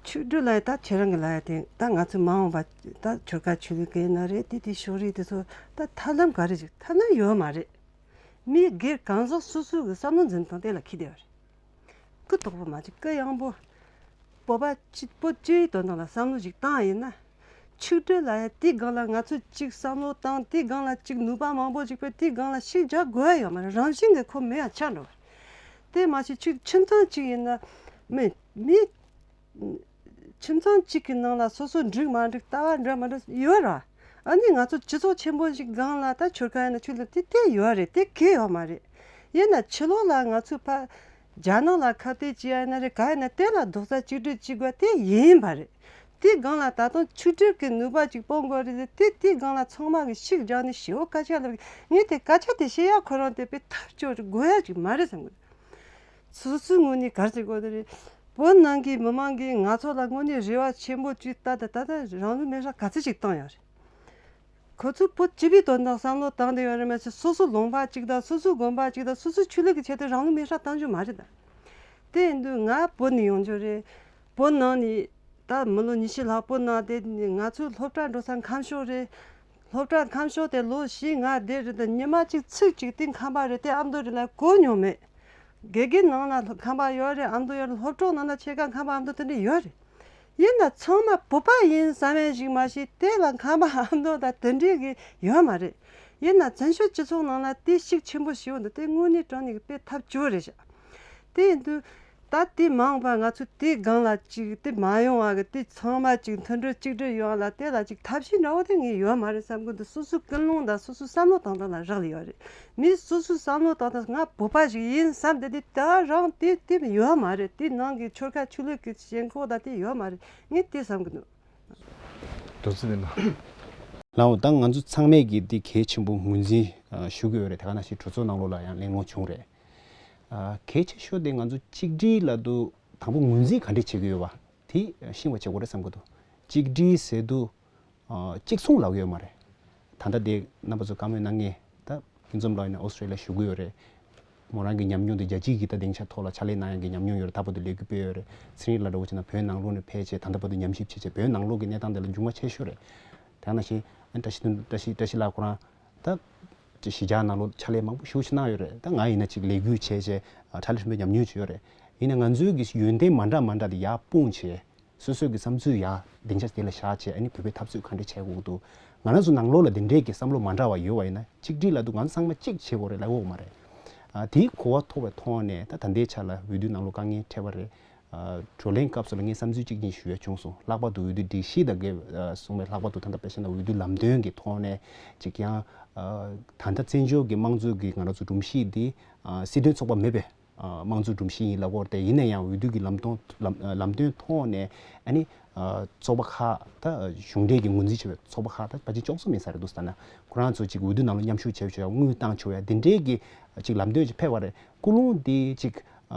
ཆིག་སྒྲིལ་ལབ་ཡ་ད་ཁྱེད་རང་གི་ལབ་ཡ་དེ་ད་ང་ཚོ་མ་འོངས་པ་ད་ཆོལ་ཁ་ཆོས་ལུགས་ག་ཡིན་ན་རེད། དེ་དེ་ཕྱོགས་རིས་དེ་ཚོ་ད་ཐབས་ལམ་ག་རེ་ཞིག་ཐབས་ལམ་ཡོད་མ་རེད། མི་སྒེར་གང་ཟག་སོ་སོ་གི་བསམ་བློ་འཛིན་སྟངས་དེ་ལ་འཁེལ་བསྡད་པ་རེད། སྐུ་དོག་པོ་མ་བྱེད། སྐུ་ཡངས་པོ། བོད་པ་སྤྱི་བོད་སྤྱིའི་དོན་དག་ལ་བསམ་བློ་ཞིག་བཏང་ཡིན་ན། ཆིག་སྒྲིལ་ལབ་ཡ་དེའི་སྒང་ལ་ང་ཚོས་གཅིག་བསམ་བློ་བཏང་། དེའི་སྒང་ལ་གཅིག་ནུས་པ་མང་པོ་ཞིག་སྤེལ། དེའི་སྒང་ལ་ཤུགས་རྒྱག་དགོས་ཡ་ཡོད་མ་རེད། རང་བཞིན་གྱིས་ཁོ་མེད་ཡ་ཆགས་འགྲོ་བ་རེད། དེ་མ་གཞི་གཅིག་ཁྱིམ་ཚང་གཅིག་ཡིན་ན་མི་མི། ཁྱིམ་ཚང་གཅིག་གི་ནང་ལ་སོ་སོ་འགྲིག་མ་འགྲིག་ལྟ་བ་འདྲ་མ་འདྲ་ཡོད་ར། ཨ་ནི་ང་ཚོ་སྤྱི་ཚོགས་ཆེན་པོ་ཞིག་སྒང་ལ་ད་ཆོལ་ཁ་ཡིན་ན་ཆོས་ལུགས་དེ་དེ་ཡོད་རེད། དེ་གལ་ཡོད་མ་རེད། ཡིན་ན་ཕྱི་ལོགས་ལ་ང་ཚོས་ཕ་རྒྱ་ནག་ལ་ཁ་གཏད་བྱེད་ཡ་ཡིན་ན་རེད། ག་ཡིན་ན་དེ་ལ་རྡོག་རྩ་གཅིག་སྒྲིལ་བྱེད་དགོས་དེ་ཡིན་པ་རེད། དེའི་སྒང་ལ་ད་དུང་ཆིག་སྒྲིལ་གྱི་ནུས་པ་ཅིག་སྤུངས་དགོས་རེད། དེ་དེའི་སྒང་ལ་ཚང་མ་གི་ཤུགས་རྒྱག་ནས་ཞེ་པོ་སྐད་ཆ་ལབ་གི། ངས་དེ་སྐད་ཆ་དེ་བཤད་ཡ་ཁོ་རང་དེ་དཔེ་ཐབས་སྐྱོ་དགོས་ཡ་ཅིག་མ་རེད་བསམ་གི། སོ་སོའི་ངོས་ནས་ག་རེ་བྱེད་དགོས་དེ་རེད། བོད་ནང་གི་མི་མང་གིས་ང་ཚོ་ལ་དངོས་གནས་རེ་བ་ཆེན་པོ་ཅིག་ལྟ་དེ་ད་ལྟ་རང་ལུས་མེ་སྲེག་ག་ཚོད་ཅིག་བཏང་ཡོད་རེད། ཁོ་ཚོས་བོད་སྤྱི་པའི་དོན་དག་བསམ་བློ་བཏང་བསྡད་ཡོད་རེད་མ་ཟད། སོ་སོ་ལུང་པ་གཅིག་དང་སོ་སོའི་དགོན་པ་གཅིག་དང་སོ་སོའི་ཆོས་ལུགས་ཀྱི་ཆེད་དུ་རང་ལུས་མེ་སྲེག་བཏང་རྒྱུ་མ་རེད་ད། དེ་ཡིན་དུས་ང་བོད་ནས་ཡོང་རྒྱུ་རེད། བོད་ནང་ནས་ད་མི་ལོ་ཉི་ཤུ་ལྷག་བོད་ནང་བསྡད་ནས་ང་ཚོའི་སློབ་གྲྭ་འགྲོ་ས་ཁམས་ཕྱོགས་རེད། སློབ་གྲྭ་ཁམས་ཕྱོགས་དེ་ལོ་བཞི་ལྔ་བསྡད་རེད་དེ། ཉི་མ་གཅིག་ཚིག་གཅིག་དེ་ཁམས་པ་རེད་དེ་ཨ་མདོ་རེད་ལབ་གོ་མྱོང་མེད། དགེ་རྒན་ནང་ལ་ཁམས་པ་ཡོད་རེད། ཨ་མདོ་ཡོད་རེད། སློབ་གྲོགས་ནང་ལ་ཕྱེད་ཀ་ཁམས་པ་ཨ་མདོ་དེ་འདྲ་ཡོད་རེད། ཡིན་ན་ཚང་མ་བོད་པ་ཡིན་བསམ་ཡ་ཞིག་མ་གཞི་དེ་ལ་ཁམས་པ་ཨ་མདོ་དང་དེ་འདྲའི་གི་ཡོད་མ་རེད། ཡིན་ན་བཙན་བྱོལ་སྤྱི་ཚོགས་ནང་ལ་དེ་ཤུགས་ཆེན་པོ་ཞིག་ཡོད་འདུག་དེ་དངོས་གནས་དྲང་གནས་ཀྱི་དཔེ་ཐབས་སྐྱོ་རེད་ཤག་དེ་ཡིན་དུས་ད་དེ་མ་འོངས་པ་ང་ཚོ་དེའི་སྒང་ལ་ཅིག་དེ་མ་ཡོང་བ་གི་དེ་ཚང་མ་ཅིག་མཐུན་སྒྲིལ་གཅིག་སྒྲིལ་ཡོང་བ་ལ་དེ་ལ་ཅིག་ཐབས་ཤེས་འདྲ་བོ་དེ་ངས་ཡོད་མ་རེད་བསམ་གི་འདུག་སོ་སོའི་ཀུན་སློང་དང་སོ་སོའི་བསམ་བློ་གཏོང་སྟངས་ལ་རག་ལས་ཡོད་རེད། མི་སོ་སོའི་བསམ་བློ་གཏོང་སྟངས་ང་བོད་པ་ཞིག་ཡིན་བསམ་དེ་དེ་ད་རང་དེ་དེ་ཡོད་མ་རེད། དེ་ནང་གི་ཆོལ་ཁ་ཆོས་ལུགས་ཀྱི་ཞེན་ཁོག་དང་དེ་ཡོད་མ་རེད། ངས་དེ་བསམ་གི་འདུག་རྡོ་རྗེ་གདན་ལ། ལགས་འོ། ད་ང་ཚོ་ཚང་མས་ཀྱིས་འདི་གལ་ཆེན་པོ་ངོས་འཛིན་ཨ་ཞུ་གི་ཡོད་རེད། དེ་ག་ནང་བཞིན་གྲོས་ཚོགས་ནང་ལོགས་ལ་ཡང་གླེང་སློང་བྱུང་རེད། ཨ་གལ་ཆེ་ཤོས་དེ་ང་ཚོ་གཅིག་སྒྲིལ་ལབ་དུས་དང་པོ་ངོས་འཛིན་ག་འདྲས་བྱེད་ཀྱི་ཡོད་པ་དེ་ཤེས་པ་བྱེད་དགོས་རེད་བསམ་གྱི་འདུག་གཅིག་སྒྲིལ་ཟེར་དུས་ཨ་གཅིག་མཚུངས་ལབ་ཀྱི་ཡོད་མ་རེད། ད་ལྟ་དེ་རྣམ་པ་ཚོ་བཀའ་མོལ་གནང་མཁན་ད་ཕུན་ཚོགས་ལགས་ཡིན་ན་ཨོ་སི་ཀྲི་ལི་ཡ་བཞུགས་ཀྱི་ཡོད་རེད། མོ་རང་གི་ཉམས་མྱོང་དེ་རྒྱལ་སྤྱིའི་ད་སྡིངས་ཆ་ཐོག་ལ་ཕྱག་ལས་གནང་ཡག་གི་ཉམས་མྱོང་ཡོད་རེད། ད་བར་དུ་ལས་འགུལ་སྤེལ་ཡོད་རེད། ཚེ་རིང་ལགས་འདྲ་བོ་བྱས་ན་བོད་ནང་ལོགས་ནས་ཕེབས་བྱས་ད་ལྟ་བར་དུ་ཉམས་ཞིབ་བྱས་བྱས་བོད་ནང་ལོགས་ཀྱི་གནས་སྟངས་དེ་ལ་འབྱུང་བ་ཆེ་ཤོས་རེད། དེ་ནང་བཞིན་བཀྲ་ཤིས་བཀྲ་ཤིས་བཀྲ་ཤིས་ལགས་ཁོ་རང་ད་གཞིས་ཆགས་ནང་ལོགས་ཕྱག་ལས་མང་པོ་ཞེ་པོ་ཅིག་གནང་ཡོད་རེད། ད་ང་ཡིན་ན་ཅིག་ལས་འགུལ་བྱས་བྱས་ཕྱག་ལས་ཧྲིལ་པོ་ཉམས་མྱོང་ཅིག་ཡོད་རེད། ཡིན་ན་ང་ཚོའི་གི་ཡོན་ཏན་མ་འདྲ་མ་འདྲ་དེ་ཡར་སྤུངས་བྱས། སོ་སོའི་གི་བསམ་ཚུལ་ཡ་སྡིངས་ཆ་དེ་ལ་བཞག་བྱས་ཨ་ནི་བོད་པའི་འཐབ་རྩོད་ག་འདྲས་བྱེད་དགོས་ཀྱི་འདུག་ང་རང་ཚོ་ནང་ལོགས་ལ་དེ་འདྲས་ཀྱི་བསམ་བློ་མ་འདྲ་བ་ཡོད་པ་ཡིན་ན་གཅིག་སྒྲིལ་ལབ་དུས་ང་ཚོ་ཚང་མ་གཅིག་བྱེད་དགོས་རེད་ལབ་ཡོད་མ་རེད། ཨ་དེའི་གོ་བ་ཐོབ་པའི་ཐོག་ནས་ད་ད་ལྟའི་ཆ་ལ་འོས་བསྡུ་ནང་ལོགས་དཀའ་ངལ་འཕྲད་པ་རེད། ཨ་བགྲོ་གླེང་སྐབས་སུ་ལ་ངས་བསམ་ཚུལ་གཅིག་གཉིས་ཞུ་ཡ་བྱུང་སོང་། ལྷག་པར་དུ་འོས་བསྡུ་སྒྲིག་གཞི་དང་འགལ་ཨ་གསུངས་པའི་ལྷག་པར་དུ་ད་ལྟ་དཔེ་བཞག་ན་འོས་བསྡུ་ལམ་སྟོན་གྱི་ཐོག་ནས་ཅིག་ཡང་ཨ་ད་ལྟ་བཙན་བྱོལ་གྱི་དམངས་གཙོའི་གི་ང་རང་ཚོ་སྒྲོམ་གཞི་འདི་ཨ་སྲིད་དོན་ཚོགས་པ་མེད་པའི་དམངས་གཙོའི་སྒྲོམ་གཞི་ཡིན་ལབ་ཀྱི་ཡོད་རེད། དེ་ཡིན་ན་ཡང་འོས་བསྡུ་གི་ལམ་སྟོན་ལམ་ལམ་སྟོན་ཐོག་ནས་ཨ་ནི་ཚོགས་པ་ཁག་ད་གཞུང་འབྲེལ་གྱི་ངོས་འཛིན་བྱས་པའི་ཚོགས་པ་ཁག་ད་ཕལ་ཆེར་བཅུ་གསུམ་ཡིན་ས་རེད་འདུག་ད་ན་ཁོ་རང་ཚོ་ཅིག་འོས་བསྡུ་ནང་ལ་མཉམ་ཞུགས་བྱས་ཆོག་ཡ་དངུལ་བཏང་ཆོག་ཡ་དེ་འདྲའི་གི་ཅིག་ལམ་སྟོན་ཅིག་ཕེབས་པ་རེད། ཀུན་སློང་དེ་ཅིག་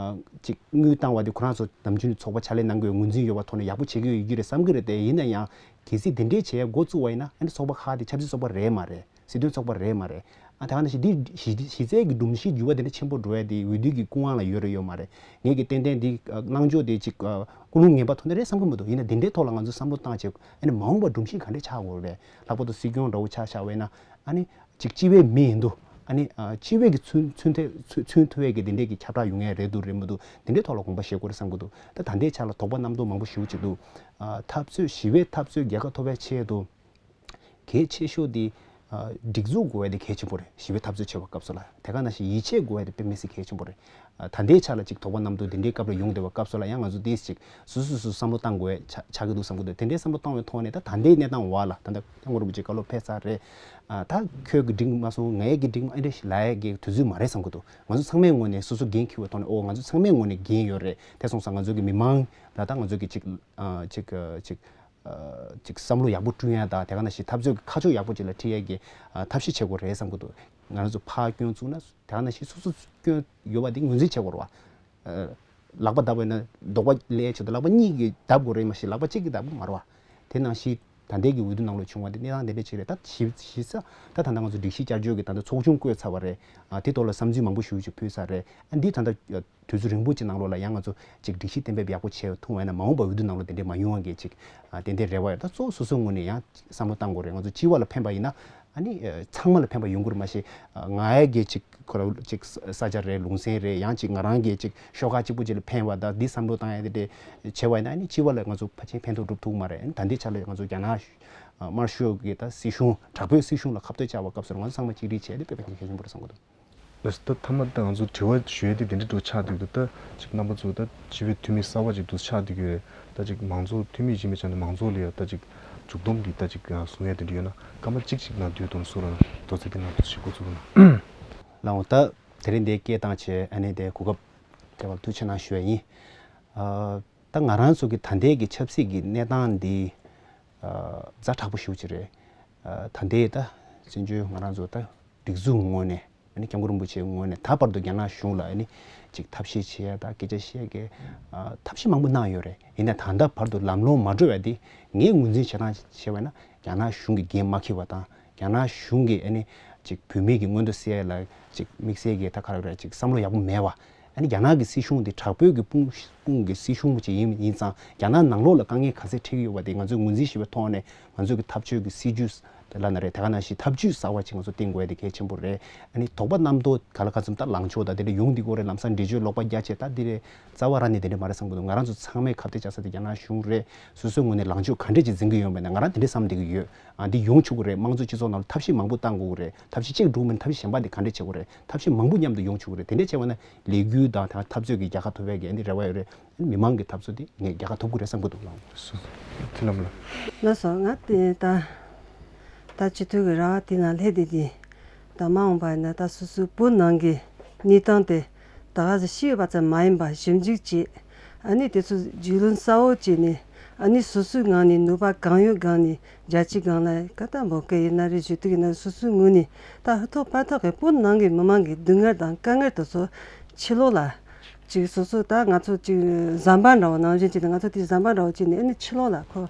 ཅིག་དངུལ་བཏང་བ་དེ་ཁོ་རང་ཚོ་ནམ་རྒྱུན་ཚོགས་པ་ཕྱག་ལས་གནང་དགོས་ངོས་འཛིན་ཡོད་པ་ཐོག་ནས་ཡག་པོ་བྱེད་ཀྱི་ཡོད་ཀྱི་རེད་བསམ་གྱི་རེད། དེ་ཡིན་ན་ཡང་གལ་སྲིད་དེ་འདྲའི་བྱེད་ཡ་འགོ་བཙུགས་པ་ཡིན་ན་ཨ་ནི་ཚོགས་པ་ཁག་དེ་ཆབ་སྲིད་ཚོགས་པ་རེད་མ་རེད། སྲིད་དོན་ཚོགས་པ་རེད་མ་རེད། ཨ་ད་ག་ནང་བཞིན་འདི་གཞི་གཞི་རྩའི་གི་སྒྲོམ་གཞིའི་འགྱུར་བ་དེ་འདྲ་ཆེན་པོ་འགྲོ་ཡ་དེ་འོས་བསྡུ་གི་སྐུ་དབང་ལ་ཡོད་རེད་ཡོད་མ་རེད། ངས་གི་ཏན་ཏན་འདི་གནང་ཕྱོགས་དེ་ཅིག་ཀུན་སློང་ངན་པ་ཐོག་ནས་རེད་བསམ་གི་མི་འདུག་ཡིན་ན་འདི་འདྲའི་ཐོག་ལ་ང་ཚོས་བསམ་བློ་བཏང་བྱས་ཨ་ནི་མ་འོངས་པ་སྒྲོམ་གཞི་ག་འདྲས་ཆགས་དགོས་རེད། ལྷག་པར་དུ་སྲིད་སྐྱོང་འདྲ་བོ་ཆ་བཞག་པ་ཡིན་ན་ཨ་ནི་ཅིག་སྤྱི་པའི་མི་ཡིན་དུས་ཨ་ནི་སྤྱི་པའི་གི་མཚོན་མཚོན་ཐེ་མཚོན་མཚོན་ཐུབ་ཡས་གི་དེ་འདྲས་གི་ཁྱབ་བསྒྲགས་ཡོང་ཡས་རེད་འདུག་རེད་མི་འདུག་དེ་འདྲའི་ཐོག་ལ་དགོངས་པ་བཞེས་དགོས་རེད་བསམ་གི་འདུག་ད་ད་ལྟའི་ཆ་ལ་དོགས་པ་རྣམ་རྟོག་མང་པོ་ཞེ་པོ་ཅིག་འདུག་འཐབ་རྩོད་ཞི་བའི་འཐབ་རྩོད་རྒྱལ་ཁ་ཐོབ་པའི་ཆེད་དུ། གལ་ཆེ་ཤོས་དེ་ཨ་སྒྲིག་འཛུགས་དགོས་ཡ་དེ་གལ་ཆེན་པོ་རེད། ཞི་བའི་འཐབ་རྩོད་བྱེད་པའི་སྐབས་སུ་ལ་དེ་ག་ནང་བཞིན་ཡིད་ཆེས་དགོས་ཡ་དེ་དཔེ་མི་སྲིད་གལ་ཆེན་པོ་རེད། ད་ལྟའི་ཆ་ལ་ཅིག་དོགས་པ་རྣམ་རྟོག་དེ་འདྲའི་སྐབས་ལ་ཡོང་བསྡད་པའི་སྐབས་སུ་ལ་ཡང་ང་ཚོ་དེས་ཅིག་སོ་སོ་སོ་སོ་བསམ་བློ་བཏང་དགོས་ཆ་ཆགས་ཀྱི་འདུག་བསམ་གྱི་འདུག་དེ་འདྲའི་བསམ་བློ་བཏང་བའི་ཐོག་ནས་ད་ད་ལྟའི་གནས་སྟངས་འོག་ལ་ད་ལྟ་སྐྱབས་མགོན་རིན་པོ་ཆེ་བཀའ་སློབ་ཕེབས་ཚར་རེད། ད་ཁྱོད་ཀྱི་འགྲིག་མ་སོང་ངའི་གི་འགྲིག་མ་ཨེ་འདྲ་ཞིག་ལབ་ཡས་ཀྱི་དུས་ཚོད་མ་རེད་བསམ་གྱི་འདུག་ང་ཚོ་ཚང་མའི་ངོས་ནས་སོ་སོ་འགན་འཁྱེར་བའི་ཐོག་ནས་ཨོ་ང་ཚོ་ཚང་མའི་ངོས་ནས་འགན་ཡོད་རེད། དེ་སོང་ཙང་ང་ཚོ་གི་མི་མང་ལ་ད་ང་ཚོ་གི་ཅིག་ཅིག་ཅིག་ཅིག་བསམ་བློ་ཡག་པོ་བསྐྲུན་ཡ་དང་དེ་ག་ནང་བཞིན་འཐབ་རྩོད་ཀྱི་ཁ་ཕྱོགས་ཡག་པོ་ཅིག་ལ་ཁྲིད་ཡ་གི་ཐབས་ཤེས་བྱེད་དགོས་རེད་བསམ་གྱི་འདུག་ང་རང་ཚོ་ཕར་སྐྱོན་བཙུགས་ན་དེ་ག་ནང་བཞིན་སོ་སོ་སྐྱོན་ཡོད་པ་དེ་ངོས་འཛིན་བྱེད་དགོས་རེད་བ། ལག་པ་བརྡབས་པ་ཡིན་ན་རྡོག་པ་ལས་ཆེད་དུ་ལག་པ་གཉིས་ཀྱིས་བརྡབ་དགོས་རེད་མ་གཞི་ལག་པ་གཅིག་གིས་བརྡབ་དགོས་མ་རེད་བ། དེ་ནང་བཞིན་ད་ལྟའི་གི་འོས་བསྡུ་ནང་ལོགས་བྱུང་བ་དེ་གནས་སྟངས་དེ་འདྲ་ཅིག་རེད། ད་ཞིབ་ཞིབ་ས་ད་ད་ལྟ་ང་ཚོ་སྒྲིག་གཞི་བསྐྱར་བཅོས་ཀྱི་ད་ལྟ་ཚོགས་ཆུང་བསྐོས་ཚར་བ་རེད། དེ་ཐོག་ལ་བསམ་ཚུལ་མང་པོ་ཞེ་པོ་ཅིག་ཕུལ་ཚར་རེད། འདི་ད་ལྟ་དུས་ཚོད་རིང་པོ་ཅིག་ནང་ལོགས་ལ་ཡང་ང་ཚོ་ཅིག་སྒྲིག་གཞི་གཏན་འབེབས་ཡག་པོ་བྱས་ཐུབ་པ་ཡིན་ན་མ་འོངས་པ་འོས་བསྡུ་ནང་ལོགས་དེ་འདྲས་མ་ཡོང་བ་གི་ཅིག་ཏན་ཏན་རེ་བ་ཡོད། ད་གཙོ་བོ་སོ་སོའི་ངོས་ནས་ཡང་བསམ་བློ་བཏང་དགོས་རེད། ང་ཚོ་སྤྱི་བ་ལ་ཕན་པ་ཡིན་ན་ཨ་ནི་ཚང་མ་ལ་ཕན་པ་ཡོང་གི་རེད་མ་གཞི་ང་ཡ་གི་ཅིག་ཁོ་ར་ཅིག་ས་ཆ་རེད་ལུང་ཚན་རེད་ཡང་ཅིག་ང་རང་གི་ཅིག་ཤོག་ཁག་གཅིག་པུ་ཅིག་ལ་ཕན་པ་ད་འདི་བསམ་བློ་བཏང་ཡ་དེ་འདྲས་བྱས་པ་ཡིན་ན་ཨ་ནི་སྤྱི་བ་ལ་ང་ཚོ་ཕལ་ཆེར་ཕན་ཐོགས་སྒྲུབ་ཐུབ་ཀྱི་མ་རེད། ཨ་ནི་ད་ལྟའི་ཆ་ལ་ང་ཚོ་རྒྱ་ནག་དམར་ཤོག་གི་ད་སྲིད་གཞུང་དྲག་པོའི་སྲིད་གཞུང་ལ་ཁ་གཏད་བཅག་པའི་སྐབས་སུ་ང་ཚོ་ཚང་མ་གཅིག་སྒྲིལ་བྱས་ཏེ་དཔེ་གལ་ཆེན་པོ་རེད་བསམ་གྱི་འདུག་ལགས་སོ། ད་མཐའ་མ་ད་ང་ཚོ་དྲི་བ་ཞུ་ཡས་དེ་དེ་འདྲ་འགྲོ་ཆགས་འདུག་ད་ཅིག་རྣམ་པ་ཚོ་ད་སྤྱི་པའི་འཐུས་མི་གསར་པ་ཅིག་འདུག་ཆགས་འདུག་ཡོད་རེད། ད་ཅིག་མང་ཚོགས་འཐུས་མི་ཡིན་པའི་ཆ་ནས་མང་ཚོགས་ལ་ཡ་ད་ཅིག་མཇུག་སྡོམ་གྱི་ད་ཅིག་གསུང་ཡས་དེ་འདྲ་ཡོད་ན་སྐར་མ་གཅིག་ཅིག་ནང་བསྡུས་གཏོང་སོང་ར་མདོ་ཚིག་དེ་ནང་དུ་ཞིག་འགོ་ཚུགས་ན། ལགས་འོང་ད་དེ་རིང་འདིའི་སྐད་བཏང་བྱས་ཨ་ནི་དེ་གོ་སྐབས་སྟེར་བར་ཐུགས་རྗེ་གནང་ཞུ་ཡས་ཡིན། ཨ་ད་ང་རང་ཚོ་གི་ད་ལྟའི་གི་ཆབ་སྲིད་ཀྱི་གནས་སྟངས་འདི་ཨ་ཛ་དྲག་པོ་ཞེ་པོ་ཅིག་རེད། ཨ་ད་ལྟའི་ད་བཙན་བྱོལ་ང་རང་ཚོ་ད་སྒྲིག་འཛུགས་ངོས་ནས་ཨ་ནི་སྐྱབས་མགོན་རིན་པོ་ཆེའི་ངོས་ནས་ད་བར་དུ་རྒྱ་ནག་གཞུང་ལ་ཨ་ནི་ཅིག་ཐབས་ཤེས་བྱེད་ཡ་ད་སྐད་ཆ་བཤད་ཀྱི་ཨ་ཐབས་ཤེས་མང་པོ་གནང་ཡོད་རེད། ཡིན་ན་ད་ལྟ་བར་དུ་ལམ་ལྷོང་མ་འགྲོ་བ་འདི་ངས་ངོས་འཛིན་བྱེད་སྟངས་བྱས་པ་ན་རྒྱ་ནག་གཞུང་གིས་འགན་མ་འཁྱེར་བ་དང་རྒྱ་ནག་གཞུང་གིས་ཨ་ནི་ཅིག་བོད་མི་གི་མངོན་འདོད་གསལ་ལ་ཅིག་དམིགས་བསལ་གྱི་ད་ག་རེ་རེད་ཅིག་བསམ་བློ་ཡག་པོ་མེད་པ། ཨ་ནི་རྒྱ་ནག་གི་སྲིད་གཞུང་དེ་དྲག་པོའི་གི་དཔུང་དཔུང་གི་སྲིད་གཞུང་ཅིག་ཡིན་ཡིན་ཙང་རྒྱ་ནག་ནང་ལོགས་ལ་དཀའ་ངལ་ག་ཚད་འཕྲད་ཀྱི་ཡོད་པ་དེ་ང་ཚོས་ངོས་འཛིན་ཞིབ་པའི་ཐོག་ནས་ང་ཚོས་གི་འཐབ་ཇུས་ཀྱི་སྲིད་ཇུས་དེ་ལ་ན་རེད་དེ་ག་ནང་བཞིན་འཐབ་ཇུས་གསར་བ་ཅིག་ང་ཚོ་བཏིང་དགོས་ཡ་དེ་གལ་ཆེན་པོ་རེད། ཨ་ནི་དོགས་པ་རྣམ་རྟོག་ག་ལ་ག་ཚོད་ད་ལངས་ཕྱོགས་ད་དེ་འདྲ་ཡོང་འདི་གོ་རེད་ལམ་སང་འགྲེལ་བརྗོད་ལོག་པ་རྒྱག་བྱས་ད་འདི་རེད། རྩ་བ་རང་ནས་དེ་འདྲ་མ་རེད་བསམ་གི་འདུག་ང་རང་ཚོ་ཚང་མས་ཁ་གཏད་བཅག་ས་དེ་རྒྱ་ནག་གཞུང་རེད། སོ་སོའི་ངོས་ནས་ལངས་ཕྱོགས་ག་འདྲས་ཅིག་འཛིན་གི་ཡོད་མེད་ན་ང་རང་དེ་འདྲས་བསམ་བསྡད་གི་ཡོད། ཨ་འདི་ཡོང་ཆོག་གི་རེད། དམངས་གཙོ་སྤྱི་ཚོགས་ནང་ལ་ཐབས་ཤེས་མང་པོ་བཏང་དགོས་གི་རེད། ཐབས་ཤེས་གཅིག་འགྲུབ་མིན་ཐབས་ཤེས་གཞན་པ་དེ་ག་འདྲས་བྱེད་དགོས་རེད། ཐབས་ཤེས་མང་པོ་མཉམ་དུ་ཡོང་ཆོག་གི་རེད། དེ་འདྲས་བྱས་པ་ན་ལས་འགུལ་དང་ད་འཐབ་རྩོད་ཀྱི་རྒྱལ་ཁ་ཐོབ་པའི་གི་ཨ་འདི་རེ་བ་ཡོད་རེད། མི་མང་གི་འཐབ་རྩོད་དེ་ངས་རྒྱལ་ཁ་ཐོབ་གི་རེད་བསམ་གི་འདུག་ལགས། སོ་སོ་ཚེ་ལམ་ལ། ལགས་སོ་ང་དེ་ད་ད་སྤྱི་འཐུས་ཀྱི་ར་བ་དེ་ནང་སླེབས་བསྡད་དེ་ད་མ་འོངས་པ་ཡིན་ན་ད་སོ་སོའི་བོད་ནང་གི་གནས་སྟངས་དེ་ད་ག་ཟེ་ཤེས་ཡོད་པ་ཙམ་མ་ཡིན་པ་ཞིབ་འཇུག་བྱེད། ཨ་ནི་དེ་ཚོ་རྒྱུས་ལོན་གསལ་བོ་བྱས་ནས་ཨ་ནི་སོ་སོའི་ངང་ནས་ནུས་པ་གང་ཡོད་གང་ནས་རྒྱ་ཆེ་གང་ལ་ཀ་ཏ་བོད་སྐད་ཡིན་ན་རེད་ཞུ་དུས་ཡིན་ན་སོ་སོའི་ངོས་ནས་ད་ཧུར་ཐོག་ཕར་ཐོག་གི་བོད་ནང་གི་མི་མང་གི་སྡུག་བསྔལ་དང་དཀའ་ངལ་དེ་ཚོ་ཕྱི་ལོགས་ལ་ཅིག་སོ་སོ་ད་ང་ཚོ་ཅིག་ཟམ་པ་འདྲ་བོ་ནང་བཞིན་བྱས་ནས་ང་ཚོ་དེ་ཟམ་པ་འདྲ་བོ་བྱས་ནས་ཨ་ནི་ཕྱི་ལོགས་ལ་ཁོ་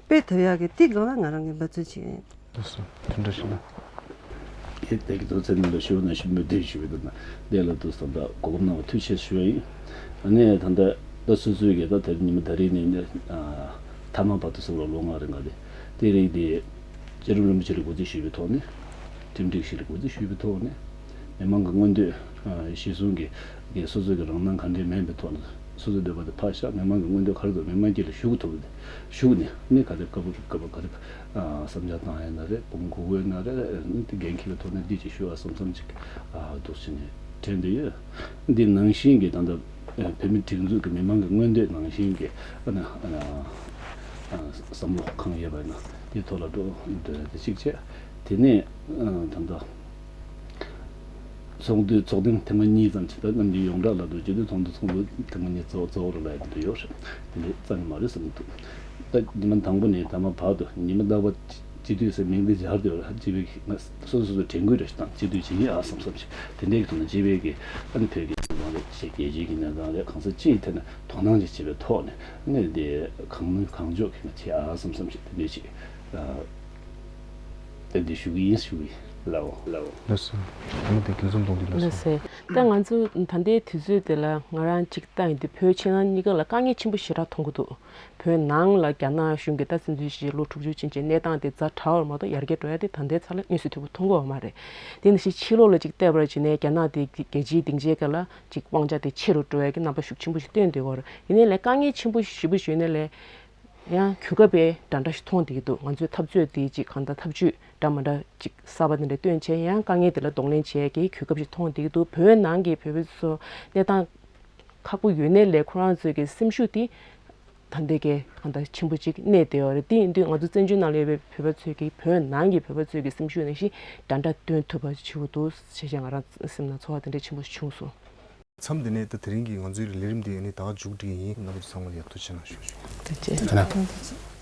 སྤེལ་ཐུབ་ཡག་གི་དེ་སྒང་ལ་ང་རང་གི་འབད་བརྩོན་བྱེད། ལགས་སོ། དེ་འདྲ་ཞིག་ལ། ཨེ་དེ་གི་དོན་ཚན་ནང་ལ་ཞུ་ན་ཞུ་མོས་དེ་ཞུ་བའི་དོན་ན་དེ་ལ་དུ་ས་ད་གོ་སྐབས་གནང་བ་ཐུགས་རྗེ་ཆེ་ཞུ་བ་ཡིན། ཨ་ནི་ད་ལྟ་ད་སོ་སོའི་གི་ད་དེར་ཉི་མ་ད་རེས་ནས་ནི་ཨ་ཐ་མ་བར་དུ་སོང་ལ་ལོ་ལྔ་རིང་ག་དེ་དེ་རིང་དེ་རྗེ་རིན་པོ་ཆེ་ལ་གོ་སྒྲིག་ཞུས་པའི་ཐོག་ནས་ཁྲིམས་སྒྲིག་ཞིག་ལ་གོ་སྒྲིག་ཞུས་པའི་ཐོག་ནས་མི་མང་གི་མངོན་འདོད་ཨ་གཞི་བཟུང་གི་གི་སོ་སོ་གི་རང་སྣང་གང་འདྲ་མེད་པའི་ཐོག་ནས་སོ་སོའི་འདོད་པ་དེ་ཕར་བཞག་མི་མང་གི་མངོན་འདོད་ག་རེ་འདུག་མི་མང་དཀྱིལ་ལ་ཞུགས་ཐུབ་པ་དེ་ཞུགས་ནས་ནི་ག་དེ་སྐབས་སྐབས་ག་དེ་བསམ་འཆར་བཏང་ཡ་ན་རེད། དཔུང་གུ་གུ་ཡ་ན་རེད། དེ་འགན་འཁྱེར་བའི་ཐོག་ནས་འདི་ཅིག་ཞུ་བ་བསམ་བསམ་ཅིག་འདུག་ཕྱིན་ནས་དྲན་འདི་ཡོད། འདི་ནང་བཞིན་གྱི་ད་ལྟ་བོད་མི་སྒྲིག་འཛུགས་ཀྱི་མི་མང་གི་མངོན་འདོད་ནང་བཞིན་གྱི་བསམ་བློ་གང་ཡོད་པ་ཡིན་ན་དེའི་ཐོག་ལ་འགྲོ་འདོད་དེ་གཅིག་བྱས། དེ་ནས་ད་ལྟ། ཚོགས་འདུའི་ཚོགས་ཐེངས་ཐེངས་མ་གཉིས་ཙམ་ཞིག་ད་གནམ་གྱི་ཡོངས་གྲགས་ལ་འགྲོ་སྤྱི་འཐུས་ཚོགས་འདུ་ཚོགས་འདུ་ཐེངས་མ་གཉིས་གཙོ་གཙོ་བོར་ལ་ཡང་འདུ་ཡོད་རེད། དེ་འདྲའི་རྩ་ནས་མ་རེད་བསམ་འདུག་ད་ཉི་མ་དང་པོ་ནས་ད་མ་བར་དུ་ཉི་མ་རྟག་པར་སྤྱི་འཐུས་ཟེར་མིང་འདི་སྦྱར་སྡོད་ར་སྤྱི་པའི་ང་སོ་སོ་སོ་དྲན་སྐུལ་རེ་ཞིག་དང་སྤྱི་འཐུས་བྱེད་ཀྱི་ཨ་བསམ་བསམ་ཞིག་དེ་འདྲའི་གི་ཐོག་ནས་སྤྱི་པའི་གི་ཨ་ནི་བོད་ཀྱི་གནས་སྟངས་རེད་ཞེས་རྒྱལ་སྤྱིའི་གི་གནས་སྟངས་རེད་གང་ས་ཅིའི་ཐད་ནས་དོ་སྣང་ཅིག་བྱེད་པའི་ཐོག་ནས་ཨ་ནི་དེ་གང་ནུས་གང་ལྕོགས་གི་ང་བྱེད་ཨ་བསམ་བསམ་ཞིག་དེ་འདྲའི་ཞིག་ཨ། ཏན་ཏན་ཞུ་གི་ཡིན་ཞུ་གི་ཡིན། ལའོ་ལའོ། ལགས་སོ། ད་ནི་དེ་ཁྱེད་ཚོ་མཐོང་དུས་ལགས་ལགས་སོ། སོ། ད་ང་ཚོ་ད་ལྟའི་དུས་ཚོད་དེ་ལ་ང་རང་གཅིག་ལྟ་ཡིན་དུས་བོད་ཕྱི་ནང་གཉིས་ཀ་ལ་དཀའ་ངལ་ཆེན་པོ་ཞེ་དྲག་མཐོང་གི་འདུག་བོད་ནང་ལ་རྒྱ་ནག་གཞུང་གིས་ད་བཙན་འཛུལ་བྱས་ལོ་དྲུག་ཅུ་ཕྱིན་ཆད་གནས་སྟངས་དེ་ཛ་དྲག་པ་མ་གཏོགས་ཡར་རྒྱས་འགྲོ་ཡ་དེ་ད་ལྟའི་ཆ་ལ་དངོས་སུ་ཐུབ་པ་མཐོང་གི་ཡོད་མ་རེད། དེ་ནང་བཞིན་ཕྱི་ལོགས་ལ་ཅིག་བལྟས་པ་ཡིན་ན་རྒྱ་ནག་དེ་རྒྱལ་སྤྱིའི་སྡིངས་ཆའི་སྒང་ལ་ཅིག་དབང་ཆ་དེ་ཆེ་རུ་འགྲོ་ཡ་གི་རྣམ་པ་ཤུགས་ཆེན་པོ་ཞིག་སྟོན་བསྡད་ཡོད་རེད། ཡིན་ནའི་ལས་དཀའ་ངལ་ཆེན་པོ་ཞེ་པོ་ཞིག་ཡོད་ནའི་ལས། ཡང་གོ་སྐབས་པའི་འདྲ་འདྲ་ཞིག་མཐོང་བསྡད་ཀྱི་འདུག་ང་ཚོའི་འཐབ་རྩོད་འདི་ཅིག་གང་ལྟར་ཐབས་ཇུས་འདྲ་མི་འདྲ་ཅིག་གསར་པ་འདི་འདྲ་བཏོན་བྱས་ཡང་དཀའ་ངལ་དེ་ལ་གདོང་ལེན་བྱེད་ཀྱི་གོ་སྐབས་ཤིག་མཐོང་བསྡད་ཀྱི་འདུག་བོད་ནང་གི་བོད་པ་ཚོ་གནས་སྟངས་ཁག་པོ་ཡོད་ནའི་ལས་ཁོ་རང་ཚོའི་གི་སེམས་ཤུགས་དེ་ད་ལྟའི་གི་གང་ལྟར་ཆེན་པོ་ཅིག་གནས་བསྡད་ཡོད་རེད། དེ་ཡིན་དུས་ང་ཚོ་བཙན་བྱོལ་ནང་ལ་ཡོད་པའི་བོད་པ་ཚོའི་གི་བོད་ནང་གི་བོད་པ་ཚོའི་གི་སེམས་ཤུགས་ནང་བཞིན་འདྲ་འདྲ་སྟོན་ཐུབ་པ་ཞིག་བྱེད་དགོས་འདུག་ཞེས་བྱས་ང་རང་སེམས་ནང་ཚོར་བ་དེ་འདྲ་ཆེན་པོ་ཞིག་བྱུང་སོང་། མཚམས་འདི་ནས་ད་དེ་རིང་གི་ང་ཚོའི་ལས་རིམ་འདི་ནི་ད་ག་མཇུག་སྒྲིལ་ཡིན། རྣམ་པ་ཚོ་ཚང་མ་ལ་ཡག་ཐུགས་ཆེ་གནང་ཞུ་ཞུ། ཐུགས་རྗེ་ཆེ།